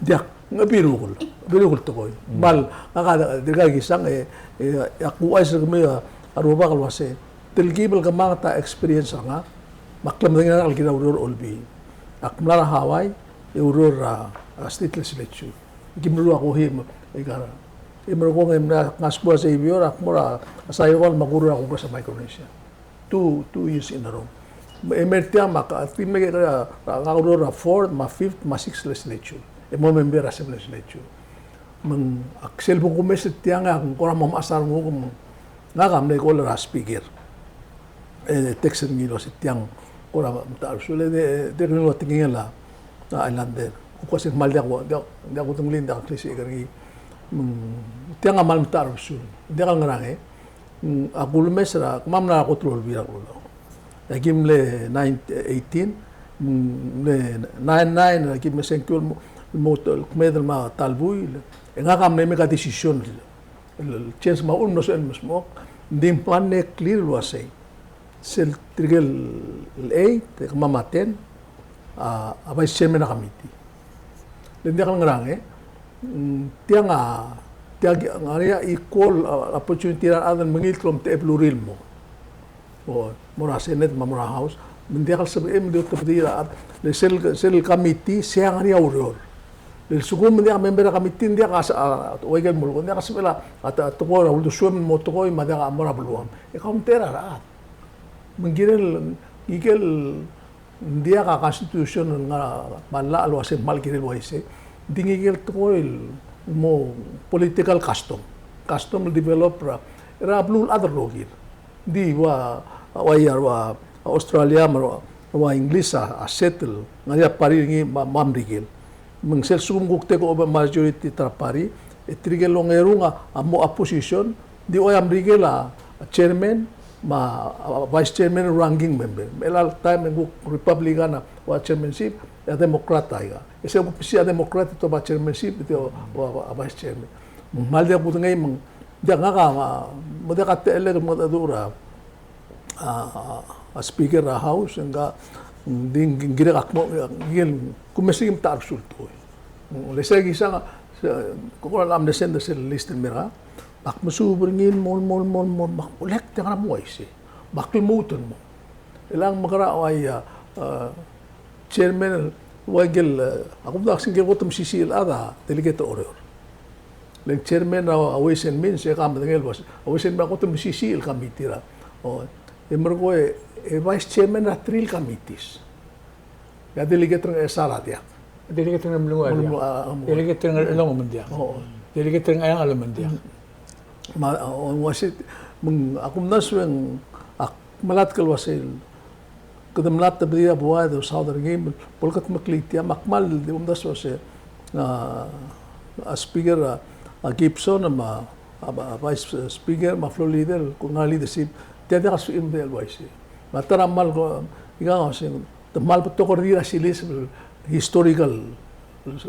Diak, ng biruk el, biruk el tekoi. Kmal, ngak a dirkak kisang, e, e, ak ouchais er kemiu a rubak el uasei, telkib el kemanget a experience er ngak, me ak klemedengei er ngak el kirel a ureor er a Olbiil. Ak mla er a Hawaii, e ureor er a, a state legislature. Kim lua ko him, e kara. E merekong e mla, ngasbua sei bior, ak mo er a Saipan me ak oureor er a Congress of Micronesia. Two, two years in a row. E mer tiang me ak, a, di mle ke, a, a, ak oureor er a fourth, me a fifth, me a sixth legislature. E mo member er a seventh legislature. Me ng, ak sel bo kumes er tiang, ak kora mo mechas a renguk me ng, ngak a mle call er a speaker. E text er ngii el uasei tiang kora mta er a besul e de, de kuk ua tekingel a Islander. Kuk uasei kmal diak, diak, diak kudengelii, diak klisichek er ngii. Me ng tiang a kmal mta er a besul. Diak el ngerang e. Mm, ak ulemes er a, kemam a mla er a kot el Olbiil er a Kelulau. E aki mle nine, eighteen, mm, mle nine nine, aki mle sengkio el mo, el mo, el kmeed el mo ta el buil. E ngak a mle make a decision. El, el change me a uchul me ng mlo sebechel el mesmechokl, ng di ng mle clear el uasei. Sel tirke el eight, e kemam a ten, a, a vice chairman er a committee. Le ng diak el ngerang e, mm, tiang a, tiang a ngar er ngii a equal, a, opportunity er a rechad el mengilt el omtechei a belurir el mo. O, mo er a Senate, me a mo er a House. Me ng diak el sebechem, me ng di otebedii a rechad. Le sel, sel committee, sei a ngar er ngii a ureor. Le lsekum ng diak a member er a committee, ng diak a, a, a, uaikel molekoi, ng diak a sebechel a, a, a, tekoi er a uldesuem el mo tekoi, me a diak a mo er a beluam. E kau omtechei er a rechad. Me ng kirel, ngikel, ng diak a constitution el ngar er a, me a llach el uasei, kmal kirel uaisei. Ng di ngikel tekoi el mo political custom. Custom el develop er a, er a beluulechad el rokir. Ng di ua, ua ia, ua Australia me a ua English a, a settle, ngar er ngii a party er ngii me a, me a Merikel. Me ng sel lsekum kuk take over majority er a party, e tirke el ongerung a, a mo opposition, ng di ua ia Merikel a, a chairman, me a, a vice chairman el ranking member. Me chelecha el taem e ng kuk Republican a, ua chairmanship, e a Democrat a ika. E sel kuk bisi a Democrat e te oba chairmanship, e te o, ua, ua, a vice chairman. Me ng kmal diak kudengei me ng Diak, ngak a, me diak a techellek el mengedecheduch er a, a, a speaker er a House, ngka, ng di ng kirek a kmo, ng kumes er ngii me te ta er a besul el tekoi. Le sei a kisang, se, ko kora mle send er sel list el mei er ngak, me ak mesuub er ngii el mo, mo, mo, mo, me ak, olek, tiang a mo uaisei. Me ak lmuut el mo. Chelechang me kora ua ia, a, chairman, ua ngikel, e, a kumdasu e ngikel kot el mesisiich el chad a delegate er a Oreor. Le ng chairman er a Ways and Means, e ke medengei el uasei, a Ways and Means a kot el mesisiich el committee er a. O, e merekong e, e vice chairman er a three el committees. E a delegate er a Ngchesar a diak. Delegate er a Ngeremlengui a diak. Ngeremlengui, a, a, delegate er a Ngerchelong me ng diak. O. Delegate er a Ngcheangel me ng diak. Me a, o, uaisei, me ng, a kumdasu e ng, ak melatk el uasei, kede mla tebedii a buai e de south er ngii, me bo leketmeklii tia, me ak kmal di omdasu el uasei, a, a speaker, a, a Gibson, me a, a, a vice speaker, me a floor leader, kuk ngar er a leadership, tia diak a sebechir el medengei el uaisei. Me a ta er a kmal ko, ika uasei, te kmal betok er tir a siliseb el historical. Ng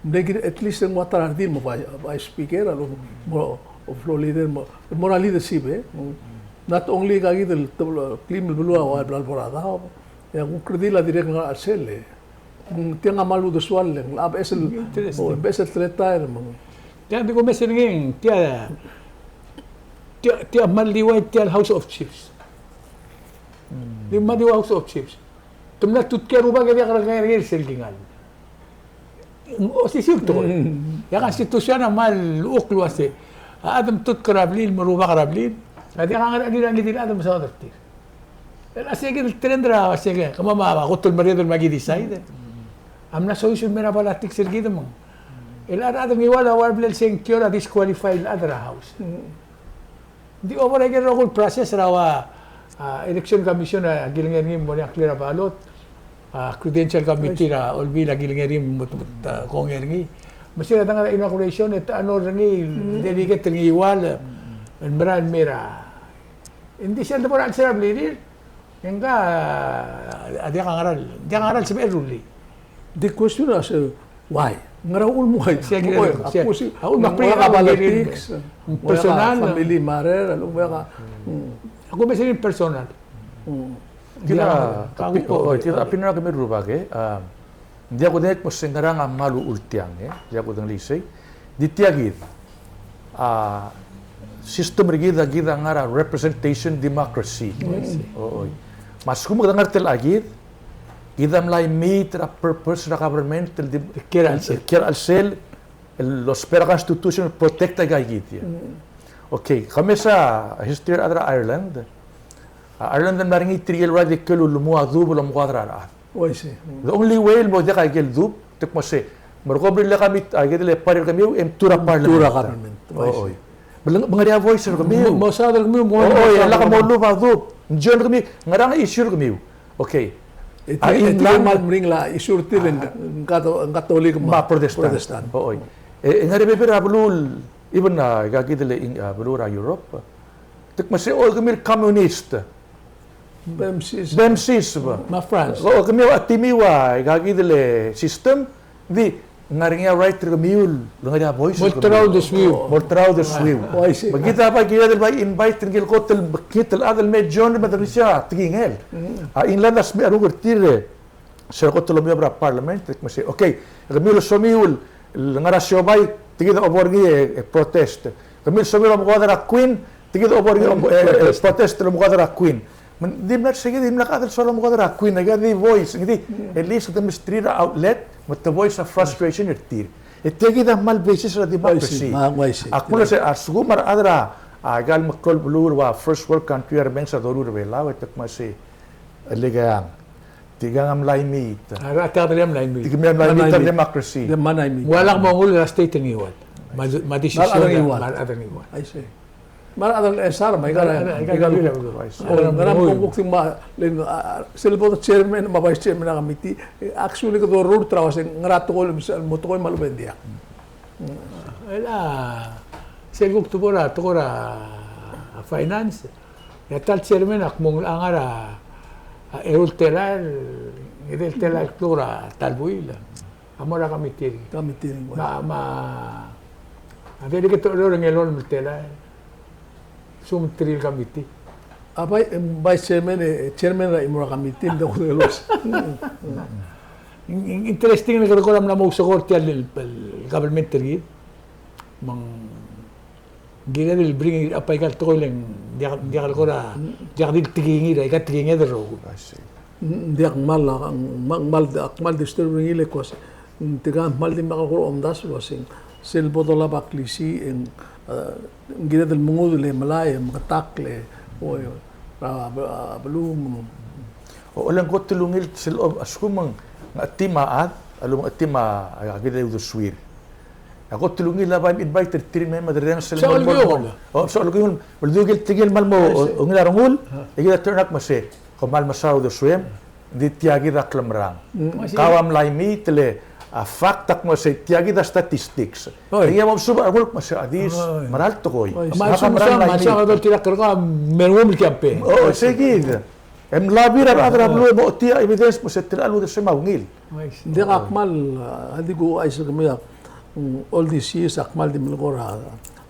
di kid at least ng ua ta er a redil el mo vice, vice speaker, a lebo mo, mo floor leader, mo, mo er a leadership, e. Not only ika kid el teblo, klim el beluu a ua bla lebo er a daob, e a kuk redil a dirrek el ngar er a chelsel, e. Ng tiang a kmal uldesuel, e ng locha beches el, interesting, o, beches el teletael, me ng. Tiang di kumes er ngii, tia, tia, tia kmal di ua tia el House of Chiefs. Di kmal di ua House of Chiefs. Te mla tutkii a rubak e diak a kerrekeriil sel kingall. Osisiu el tekoi. Mm. E a constitution a kmal uchul el uasei, a chad el tutk er a blil me a rubak er a blil a diak a ngerchelir a ngii di el chad el mesaod er tir. El uasei kid el trend er a uasei ke, kemam a kot el merredel me aki decide. A mla soiseb el mei er a politics er kid me ng. El a rechad el ngiual a ua blil el sengkio er a disqualify el chad er a House. Mm. Ng di over aike el rokui el process er a ua, a, election commission a kilengei er ngii el mo er ngii a clear a ballot, a, credential committee er a olbiil a kilengei er ngii el mo, mo, a, kongei er ngii. Me sel a dengar er a inauguration e te honor er ngii el delegate er ngii el ua el merael el mei er a. Ng di sel debo er a chelsel a blirir, e ngka, a, diak a ngera el, diak a ngera el sebechel el rullii. Di question a se, why? Ngera uchul me why? Sei a kirel, sei a uchul me ng ua politics, ng ua personal, family matter, a lechub e ng ua ka. Ak omes er ngii el personal. Tia, tia, a opinion er kemiu el rubak, e, a, ng diak kudengei el kmo se ngerang a kmal uchul tiang, e, ng diak kudengelii sei. Di tia kid, a, system er kid a kid a ngar er a representation democracy. Oi. Me a lsekum kede ngar er tia el kid, kid a mla imiit er a purpose er a government el di, kiei er a chelsel, el lousbech er a constitution el protect aika kid. Okay, kemiu a history er a rechad er a Ireland. A Ireland a mla er ngii tirke el right el ikel ulemuu a dub el omekoad er a rechad. Oh, I see. The only way el mo diak a ikel dub, te kmo se, me kom rirellii a kemiu, a ikel party er kemiu, e mtuu er a parliament. Mtuu er a government. Oh, I see. Me ng, me ng ngar er ngii a voice er kemiu. Mo, mo saod er kemiu, mo, oh, mo saod er kemiu. E lak molub a dub. Ng join er kemiu, ngerang a issue er kemiu. Okay. E tia, e tia England, kmal meringel a issue er tir el, a, ng Kato-, ng Katolik me a Protestant. Protestant. Oh, oi. E, e ngar er a bebil er a beluu el, even, a, aika kid el, a, beluu er a Europe. Te kmo se, oh, kemiu el communist. Bem sis. Bem sis, ba. Me a France. O, kemiu a timiu a, aika kid el system, di, ng ngar er ngii a right er kemiu el ngar er ngii a voice er kemiu. Mo olterau a uldesuiu. Mo olterau a uldesuiu. Oh, I see. Me kid a bai kired el bai invite er ngii el kot el mekngit el chad el me join me de ngar er ngii a tekingel. Mm. A England a smecher er tir, e, se er a kot el omeob er a parliament, e kmo se, okay, kemiu el somiu el ngar er a siobai, tia kid a obo er ngii e, e protest. Kemiu el somiu el omekoad er a Queen, tia kid a obo er ngii, e, e, protest el omekoad er a Queen. Me ng di mla er sei kid, dimlak a chad el soal omekoad er a Queen, aika di voice, ng di, at least te mesterir a outlet, me te voice a frustration er tir. E tia kid a kmal basis er a democracy. Oi, sei. A, oi, sei. A kmo se, a lsekum a rechad er a, a, aika el meklou el beluu el ua first world country a remenges a doruul er a Belau, e te kmo se, e le keang. Tirkang a mla imiit. A, a, tirkang a mla imiit. Tirkang a mla imiit er a democracy. Mla imiit. Ng ua lak mo nguu er a state er a Ngiwal. Me a, me a decision er a, me a rechad er a Ngiwal. I see. Me a rechad el chesar me aika, aika, aika, aika, aika, aika, o, ngera me kuk, kuk, me a, le ng, a, sel bo de chairman me a vice chairman er a committee, e, actually kede orrurt er a uasei ngera tekoi el mo, mo tekoi me a lechub e ng diak. El, a, sel kuk tebor a tekoi er a finance, e a ta el chairman a kmo ng ngar er a, a, eru el telael, edei el telael el kluk er a ta el buil a mo er a committee. Committee er a Ngiwal. Me a, me a, a delegate er a Oreor a ngelolem el telael. Sum three el committee. A bai, em, vice chairman, e, chairman er a chimo er a committee, me de kuk ngelos. In-, in-, interesting el kede kora mla mo ousekool er tia el, el, el government er kid. Me ng kired el bring up aika el tekoi el ng diak, diak el kora, diak di le tekingir, aika tekinged el rokui. I see. Ng diak kmal, a, kmal, kmal, kmal disturb er ngii el kmo se, ng tirka kmal di mla kora omdasu el uasei, sel bo dolab a klisiich e ng, a, ng kired el mengudel e melai e meketakl e, o, er a, a, beluu me ng. O, le ng kot el ungil sel, o, a lsekum ng, ng chetim a chad, a lsekum ng chetim a, a, kid el uldesuir. A kot el ungil a bai invite er tir me, me derrenges el mo, mo, mo. O, so, el ungil, el ungil, ungil a rengul, e kid a turn up me se, kom kmal mesaul a uldesuem, ng di tia kid a klemerang. Mm. Kau a mla imiit le, a, fact a kmo se tia kid a statistics. Oi. E ngii a mo mesuub a rengul me se, a dis, oi, mera el tekoi. Oi. Ngak a mera el mla imiit. Sa, sa, sa, tia kid a mla imiit. O, sei kid. E mla er a rechad er a beluu e mo tia evidence me se tia el uldesuem a ungil. Ng diak a kmal, a, a di kuchais er kemiu a, mm, all these years a kmal di melekoi er a,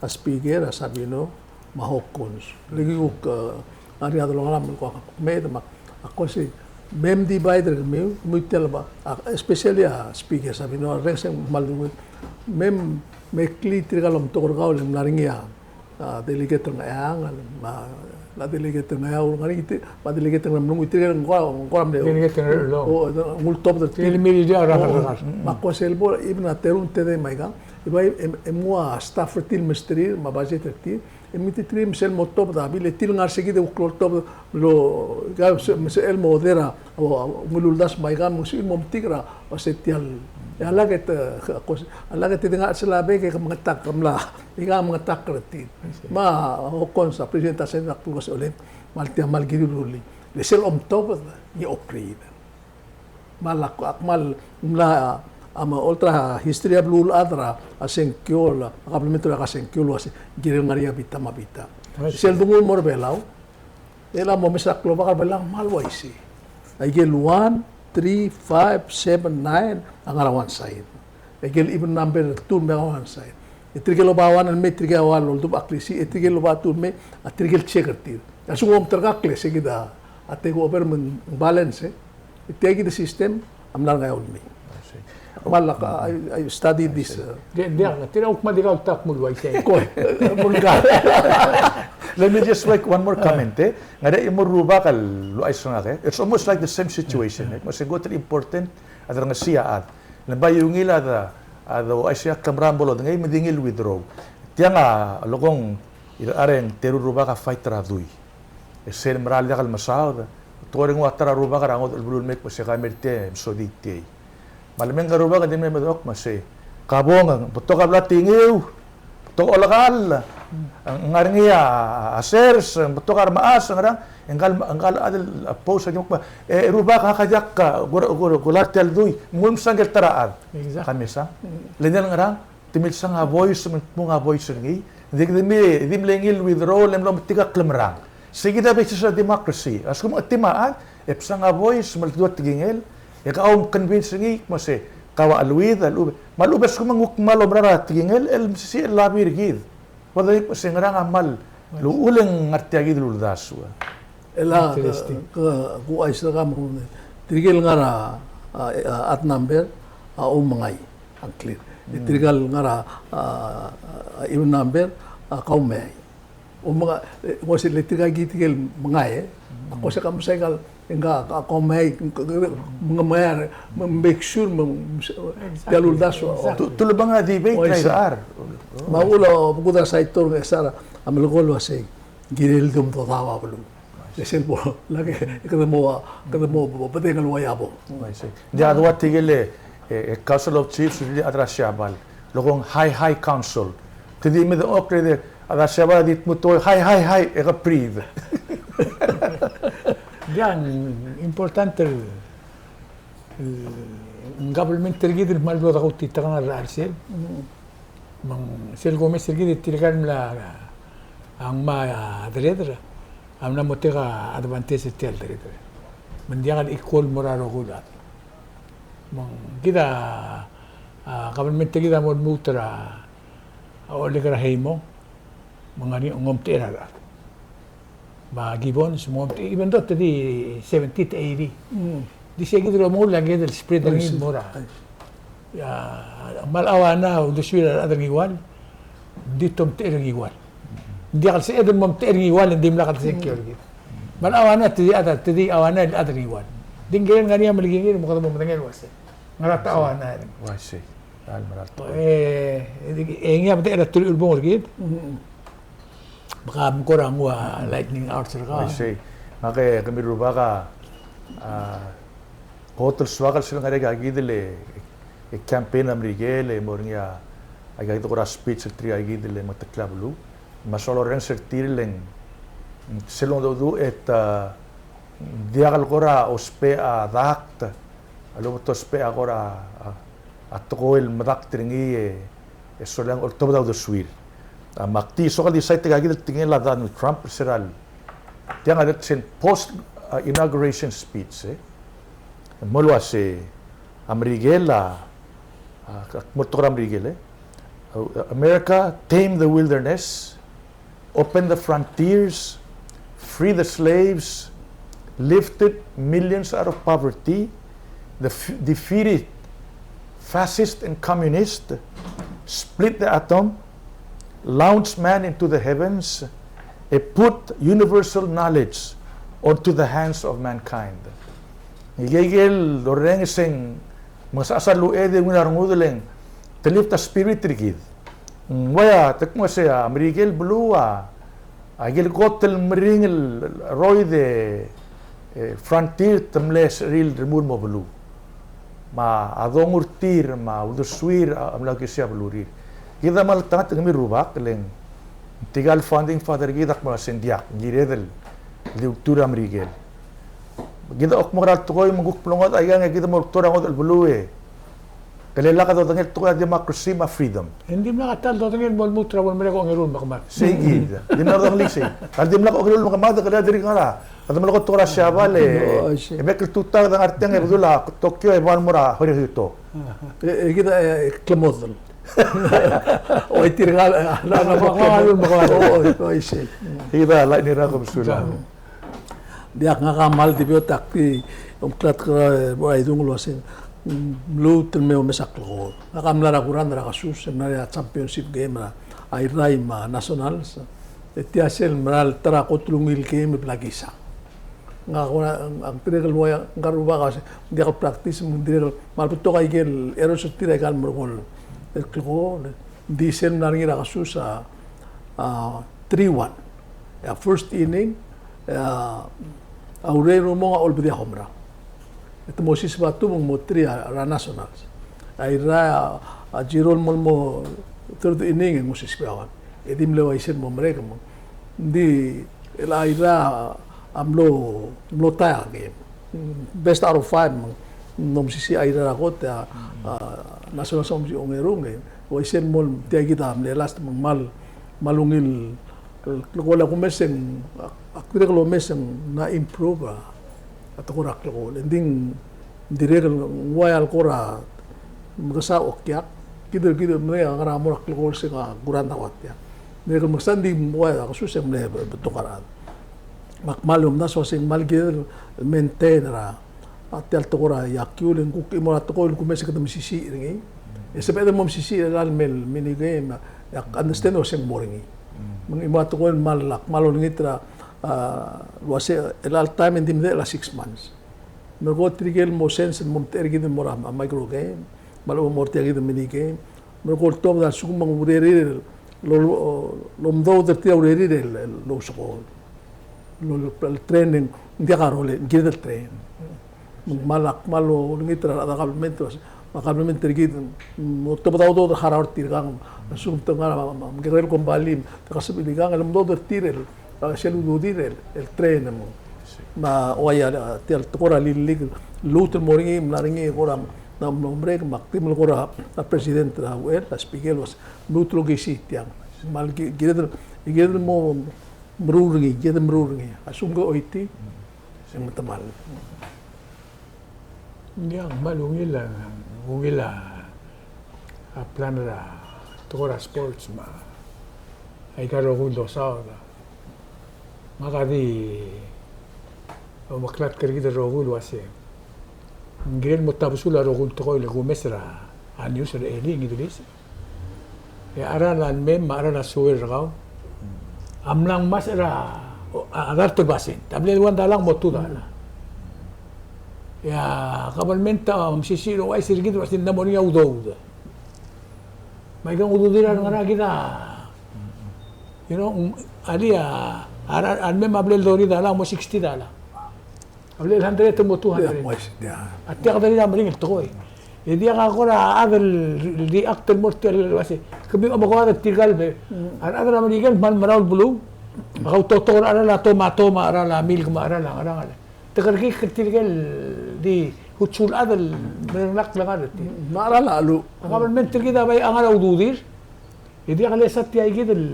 a speaker, a Sabino, me a Hokkons. Le ki kuk, a, ngar er ngii a delongelam el kuk mei, me ak kmo se, me mdivide er kemiu, kemiu tia el ba, a, especially a speaker Sabino, a rrenges e ng kmal di ungil. Me, me klii tirka el omtok er kau el mla er ngii a, a, delegate er a Ngcheangel, me a, a delegate er a Ngeaur, ngar er ngii, me a delegate er a Ngeremlengui, tirka el ng kora, ng kora mle, delegate er a Ngeremlengui. O, ng ultobed er tir. Tirka el mle, o, me ak kmo sel bo, even a terung tedei me aika, e bai, e, e mnguu a staff er tir el mesterir, me a budget er tir, e mngititerir me sel mo tobed a bill, e tir el ngar er sei kid e kuk loltobed el, ka, se, me sel mo order a, o, o, ungil uldasu me aika, me ng sebechir el mo metik er a, o, se tia el, E a lak e te, of course, a lak e te di ngar er sel bek e ke mengetakl, ke mla, e ke mengetakl er tir. Me a, of course, a President a sel lak el uase oleng, me a le tia me a le kirir el rullii. Le sel omtobed, e okrei. Me a lak, ak mal mla, a, me a olterau a history a beluulechad er a sengkio, a kabelment er a sengkio el uase, kirel ngar er ngii a bita me a bita. Sel denguu el mo er a Belau, e le mo mesa klobak er a Belau me a le uaisei. Aike el one, three, five, seven, nine, a ngar er a one side. Aike el even number two el mei a one side. E tirke el oba one el mei, tirke el oba el oldubech a klisiich, e tirke el oba two el mei, a tirke el check er tir. A lsekum omterkakl e se kid a, a take over me ng balance, e. E tia kid a system, a mla er ngii a lemei. I see. Me a lak, I, I studied this, uh, Diak, diak, tir a kuk me di kau el ta kmo el uaisei. Ko, e, mo er ngii. Let me just make one more comment, e. Ngar er ngii a mo rubak el uaisei ngak, e. It's almost like the same situation, e. Me se ng kot el important a derrengesii a chad. Le ng bai ungil a de, a de uaisei a klemerang bo lodengei me di ngii el withdraw. Tiang a lekong, e, a reng teru el rubak a fight er a dui. E sel mera el diak el mesaod, te ko er ngii a ta er a rubak er a ngodech el beluu el mei el kmo se ka mei er tia e mesodii tia. Me a le mei ngka el rubak e di mle medechokl me se, ka bong, betok a bla tingiu, betok a olekall, ng ngar er ngii a, a sers, betok a remechas, ngerang, e ngka el, ngka el chad el oppose a di mo kmo, e, rubak, ngak a diak, ko, ko, ko, ko lak tia el dui, ng ulemsang ngike el ta er a chad. Exactly. Ka mesang. Mm. Le ng di el ngerang, te milsang a voice, me ng dmung a voice er ngii. Di, di mle, di mle ngii el withdraw, le mlo metik a klemerang. Se kid a basis er a democracy. A lsekum ng chetim a chad, e bsang a voice, me le dua tekingel, e kau mconvince er ngii, kmo se, kau a cheleuid, a lechub. Me a lechub e a lsekum ng kuk kmal oumera er a tekingel, el mesisiich el lobby er kid. Bo de kmo se ngerang a kmal, uchul e ng ngar tia kid el uldasu. Interesting. Ke, ke, kuchais er kemam, tirke el ngar er a, a, a, odd number, a, oumengai, a ngklir. E tirke el ngar er a, a, a, even number, a, kaumeai. Oumengai, e, ng uase le tirka kid el mengai, e. Ak ko se ka mesa ikal, e ngka, a, kaumeai, ng, ng, mengemeai, me, make sure, me, me, tia el uldasu. Exactly. Tu, tu le menga debate er a idechar. Me a uchul a, bo kuk a saitor, e sera, a melekoi el uasei, ng kirel di omdodaob a beluu. E sel bo, lak e, e kede mo, kede mo, bo, bedengel ua ia bo. I see. Ng diak dua tirke el, e, e, Council of Chiefs, el chad er a Siabal. Lekong high, high council. Te di medechokl e di, a chad er a Siabal a di dmu tekoi, high, high, high, e ke breathe. Ng diak, important el, el, government er kid el kmal blo dekautitekangel er a chelsel. Me ng sel kumes er kid e tirka el mla ngmai a deredel, a mla mo take a advantage er tia el deredel. Me ng diak el equal el mo er a rokui el chad. Me ng kid a, a, government er kid a mo lmuut er a, a, Oleg er a Heimo, me ng ngar er ngii a omtechei er a rechad. Me a Gibbons, me ng omtechei, even though te di seventy to eighty. Mm. Di se kid el omengull a ngii el spread er ngii el mo er a. Ia, me a le Awana a uldesuir a rechad er a Ngiwal, ng di te omtechei er a Ngiwal. Ng diak el sebeched el mo omtechei er a Ngiwal, ng dimlak el sengkio er kid. Me a le Awana te di chad, te di Awana el chad er a Ngiwal. Di ng kirel ngar er ngii a melekingir, me kede mo medengei el uasei. Ngera te Awana. Uaisei. E, e ngii a medechel a teruich el bong er kid. Mm. Me ka mekora nguu a lightning hours er kau. I see. Ngak e, kemiu el rubak a, a, kot el soak el sel ngar er ngii a kid el, e, campaign er a Merikel, e mo er ngii a, a kid el kora speech er tirka kid el mengetakl a beluu. Me a soal orrenges er tir el ng, sel ongedecheduch e te, a, diak el kora ousbech a dakt, a lebo te ousbech a kora, a, a tekoi el medakt er ngii e, e soal a oltobed a uldesuir. A, me ak di soak el di cite tirka kid el tekingel a Donald Trump, sera el, tiang a dirrek sel post, a, inauguration speech, e. Mo el uase, a Merikel a, a, mo el tekoi er a Merikel, e. A, America tame the wilderness, open the frontiers, free the slaves, lifted millions out of poverty, the f-, defeated fascist and communist, split the atom, launched man into the heavens, e put universal knowledge onto the hands of mankind. Ngike el orrenges e ng mesa a lluched e ungil a rengud el ng te lift a spirit er kid. Ng ua ia, te kmo se a Merikel beluu a, a ikel kot el meringel el cheroid e, e, frontier te mle sechir el remuul el mo beluu. me a dongu er tir, me a uldesuir a mla okisii a belurir. Kid a kmal tangat e kemiu el rubak, le ng tirka el founding father er kid a kmal uasei ng diak, ng kired el di ultuil er a Merikel. Kid a kuk mo er a tekoi me ng kuk mlo ngodech aikang e kid a mo ultuil er a ngodech el beluu e. Ke lak dodengei el tekoi a democracy me a freedom. Ng dimlak a ta el dodengei el mo lmuut er a bo lemerek a ongeru el mekemad. Sei kid. Dimlak dodengei sei. Ak dimlak a ongeru el mekemad, ke lak dirk ngar er a Kede melekoi a tekoi er a Siabal e, e bek el tutau e de ngar tiang e bedul a Tokyo e bo el mo er a Hirohito. E, e kid a, e, klemodel. Oi, tirka, e, a, a, a, oi, oi, sei. Kid a, lak ngar er a kom sulang. Diak, ngak a kmal di beot ak di omeklatk er a, e, bo a idung el uasei, mm, lmuut el me omes a klekool. Ngak a mla er a kurang er a kesus, e mla er a championship game er a Irrai me a Nationals. E tia sel mera el ta er a kot el ungil game e bla kisang. Ngak a kora, ak dirrek el ua, ngak a rubak a se, ng diak el practice, me ng dirrek el, me a lebetok a ikel errors er tir a ikal merekong el klekool, ng di sel mla er ngii er a kesus a, a, three one. E a first inning, e a, a Urei Rumong a olbedii a home run. E te mo siseb a two me ng mo three a, er a Nationals. A Irrai a, a zero el mo, mo third inning e ng mo siseb a one. E di mle uaisei el mo merek me ng di el a Irrai a mlo, mlo tie a game. Best out of five me ng omsisiich a Irrai er a kot, a, a, Nationals a omsisiich a ongeru e. Uaisei el mo tia kid a mle last me ng kmal, kmal ungil el, el, el, a kumes e ng, ak, ak dirrek el omes e ng mla improve a, a tekoi er a klekool. E ng di ng dirrek el ng ua el kora mekesai a okiak, kid el, kid el, me ng ngar er a mo er a klekool se ng a kurang a ua tiang. Dirrek el mekesai, ng di ua a kesus e ng mle betok a rechad. Me ak kmal omdasu el uasei ng kmal kired el maintain er a, a tia el tekoi er a iakiu, le ng kuk chimo er a tekoi el kumes e kede mesisiich er ngii. E sebeched el mo mesisiich er a mle mini game, e ak understand el uasei ng mo er ngii. Me ng chimo er a tekoi el kmal, ak kmal olengit er a, a, el uasei, el all time e ng di medechel a six months. Me ko tirke el mo sense el mo omtechei er kid el mo er a micro game, me a lechub e mo er tia kid el mini game. Me ko el tuobed a lsekum ng urerir el, lo, lo, lomdoud er tir a urerir el, el, lousekool. Lo, lo, el train e ng diak a rolel, ng kired el train. Me ng kmal, ak kmal olengit er a rechad er a kabelment, me a kabelment er kid, mm, mo tuobed a udoud er a harau er tirkang, a lsekum te ngar er a, me, me, me kekerei el kombalii, te kesebechir el ikang, el omdoud er tir el, a, sel ududir el, el train me. Me a, ua ia, a, tia el tekoi er a lillik, lmuut el mo er ngii, mla er ngii, kora, ng mlo merek, me ak di mle kora, a, president er a U L, a speaker, el uase, lmuut el okisii tiang. Me a ki-, kired el, kired el mo meruul er ngii, kired el meruul er ngii. A lsekum ke choitii, e ng metemall. Ng diak, kmal ungil a, ungil a, a plan er a tekoi er a sports me aika el rokui el dosaod. Ngak a di omeklatk er kid el rokui el uase ng kirel mo tabesul a rokui el tekoi el kumes er a news er a elii, English. E a cheral a mei me a cheral a soal er kau a mla ngmasech er a, a, a dart el basent. A mle one dollar mo two dollar. E a kabelment a mesisiich el ouchais er kid el uase ng mo er ngii a udoud. Me aika ng ududir a rengar er kid a, you know, alii a, a, a mei me a mle thirty dollar mo sixty dollar. A mle hundred mo two hundred. Yeah, mo sixty, yeah. A tia kede di a meringel tekoi. E diak a kora chad el react el mo er tia el uase, kemiu a mo ko chad er tirka el me. Mm. A rechad er a Merikel a kmal merau el beluu. A kautotok er a cheral a tomato me a cheral a milk me a cheral a ngerang. Te kerekikl er tirke el di hutsu el chad el mereng a klengar er tir. Me a cheral a cheluch. A kabelment er kid a bai a ngar er a ududir. E diak lesa tia kid el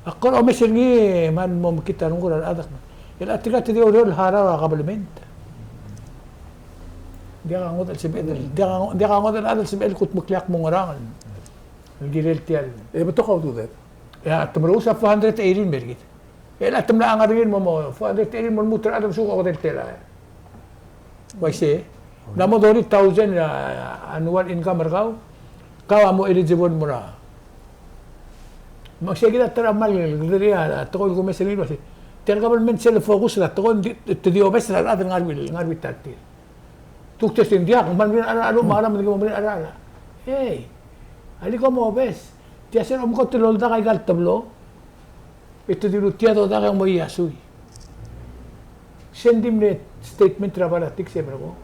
Ak kora omes er ngii me ng mo mekngit a renguk er a rechad. El a tirka te di oureor el harau er a kabelment. Diak a ngodech el sebeched, diak a, diak a ngodech el sebeched el kutmeklii a kmo ngerang el kirel tia el. E betok a ududed. E a te merous a four hundred eighty el mer kid. El a te mla ngar er ngii el mo, mo four hundred eighty el mo lmuut er a rechad el mesuk a okedei el telael. Uaisei, ng mo thirty thousand a annual income er kau, kau a mo eligible el mo er a. Me sei kid a ta er a kmal, kede ria, a tekoi el kumes er ngii el uase, tia el government sel focus er a tekoi, te di obes er a rechad el ngar er a, ngar er a bita er tir. Te kuk testing, diak, ng kmal mei a cheral, me a cheral, me ng mo mei a cheral. Ei, alii kom obes. Tia sel omkot el oldak aika el teblo. E te dilu tia dodak e ng mo iasui. Send him the statement er a politics e mereko.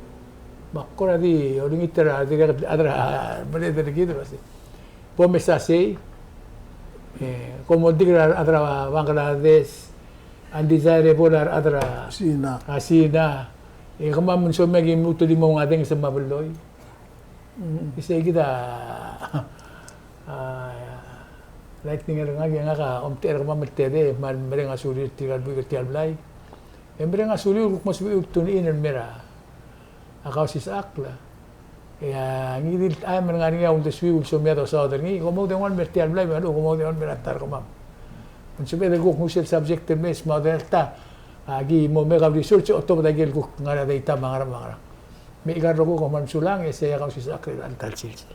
Me ak kora di olengit er a dirrek el chad er a, a, merreder er kid el uasei, bo mesa sei, e, kom oldik er a rechad er a Bangladesh, undesirable a rechad er a China. A China. E kemam ng soam e aki lmuut el di mo mengadenges me a belloi. Mm. Isei kid a, a, lightning er ngak, e ngak a omtechei er kemam el tedei, me a mereng a sulir tirka el buik er tia el blai. E mereng a sulir el kuk mo sebechir el tune in el mei er a a Kausisechakl. E a ngii di el taem el ngar er ngii a uldesuiu el somiad a osaod er ngii, kom oudengua el mei er tia el blai, me a lechub kom oudengua el mei er a ta er kemam. Me ng sebeched el kuk nguu sel subject el mei, smaod er a ta, aki mo make a research e otobed a ikel kuk ngar er a data me a ngerang me a ngerang. Me chika el rokui kom kmal mesulang, e sei a Kausisechakl er a ta el sils.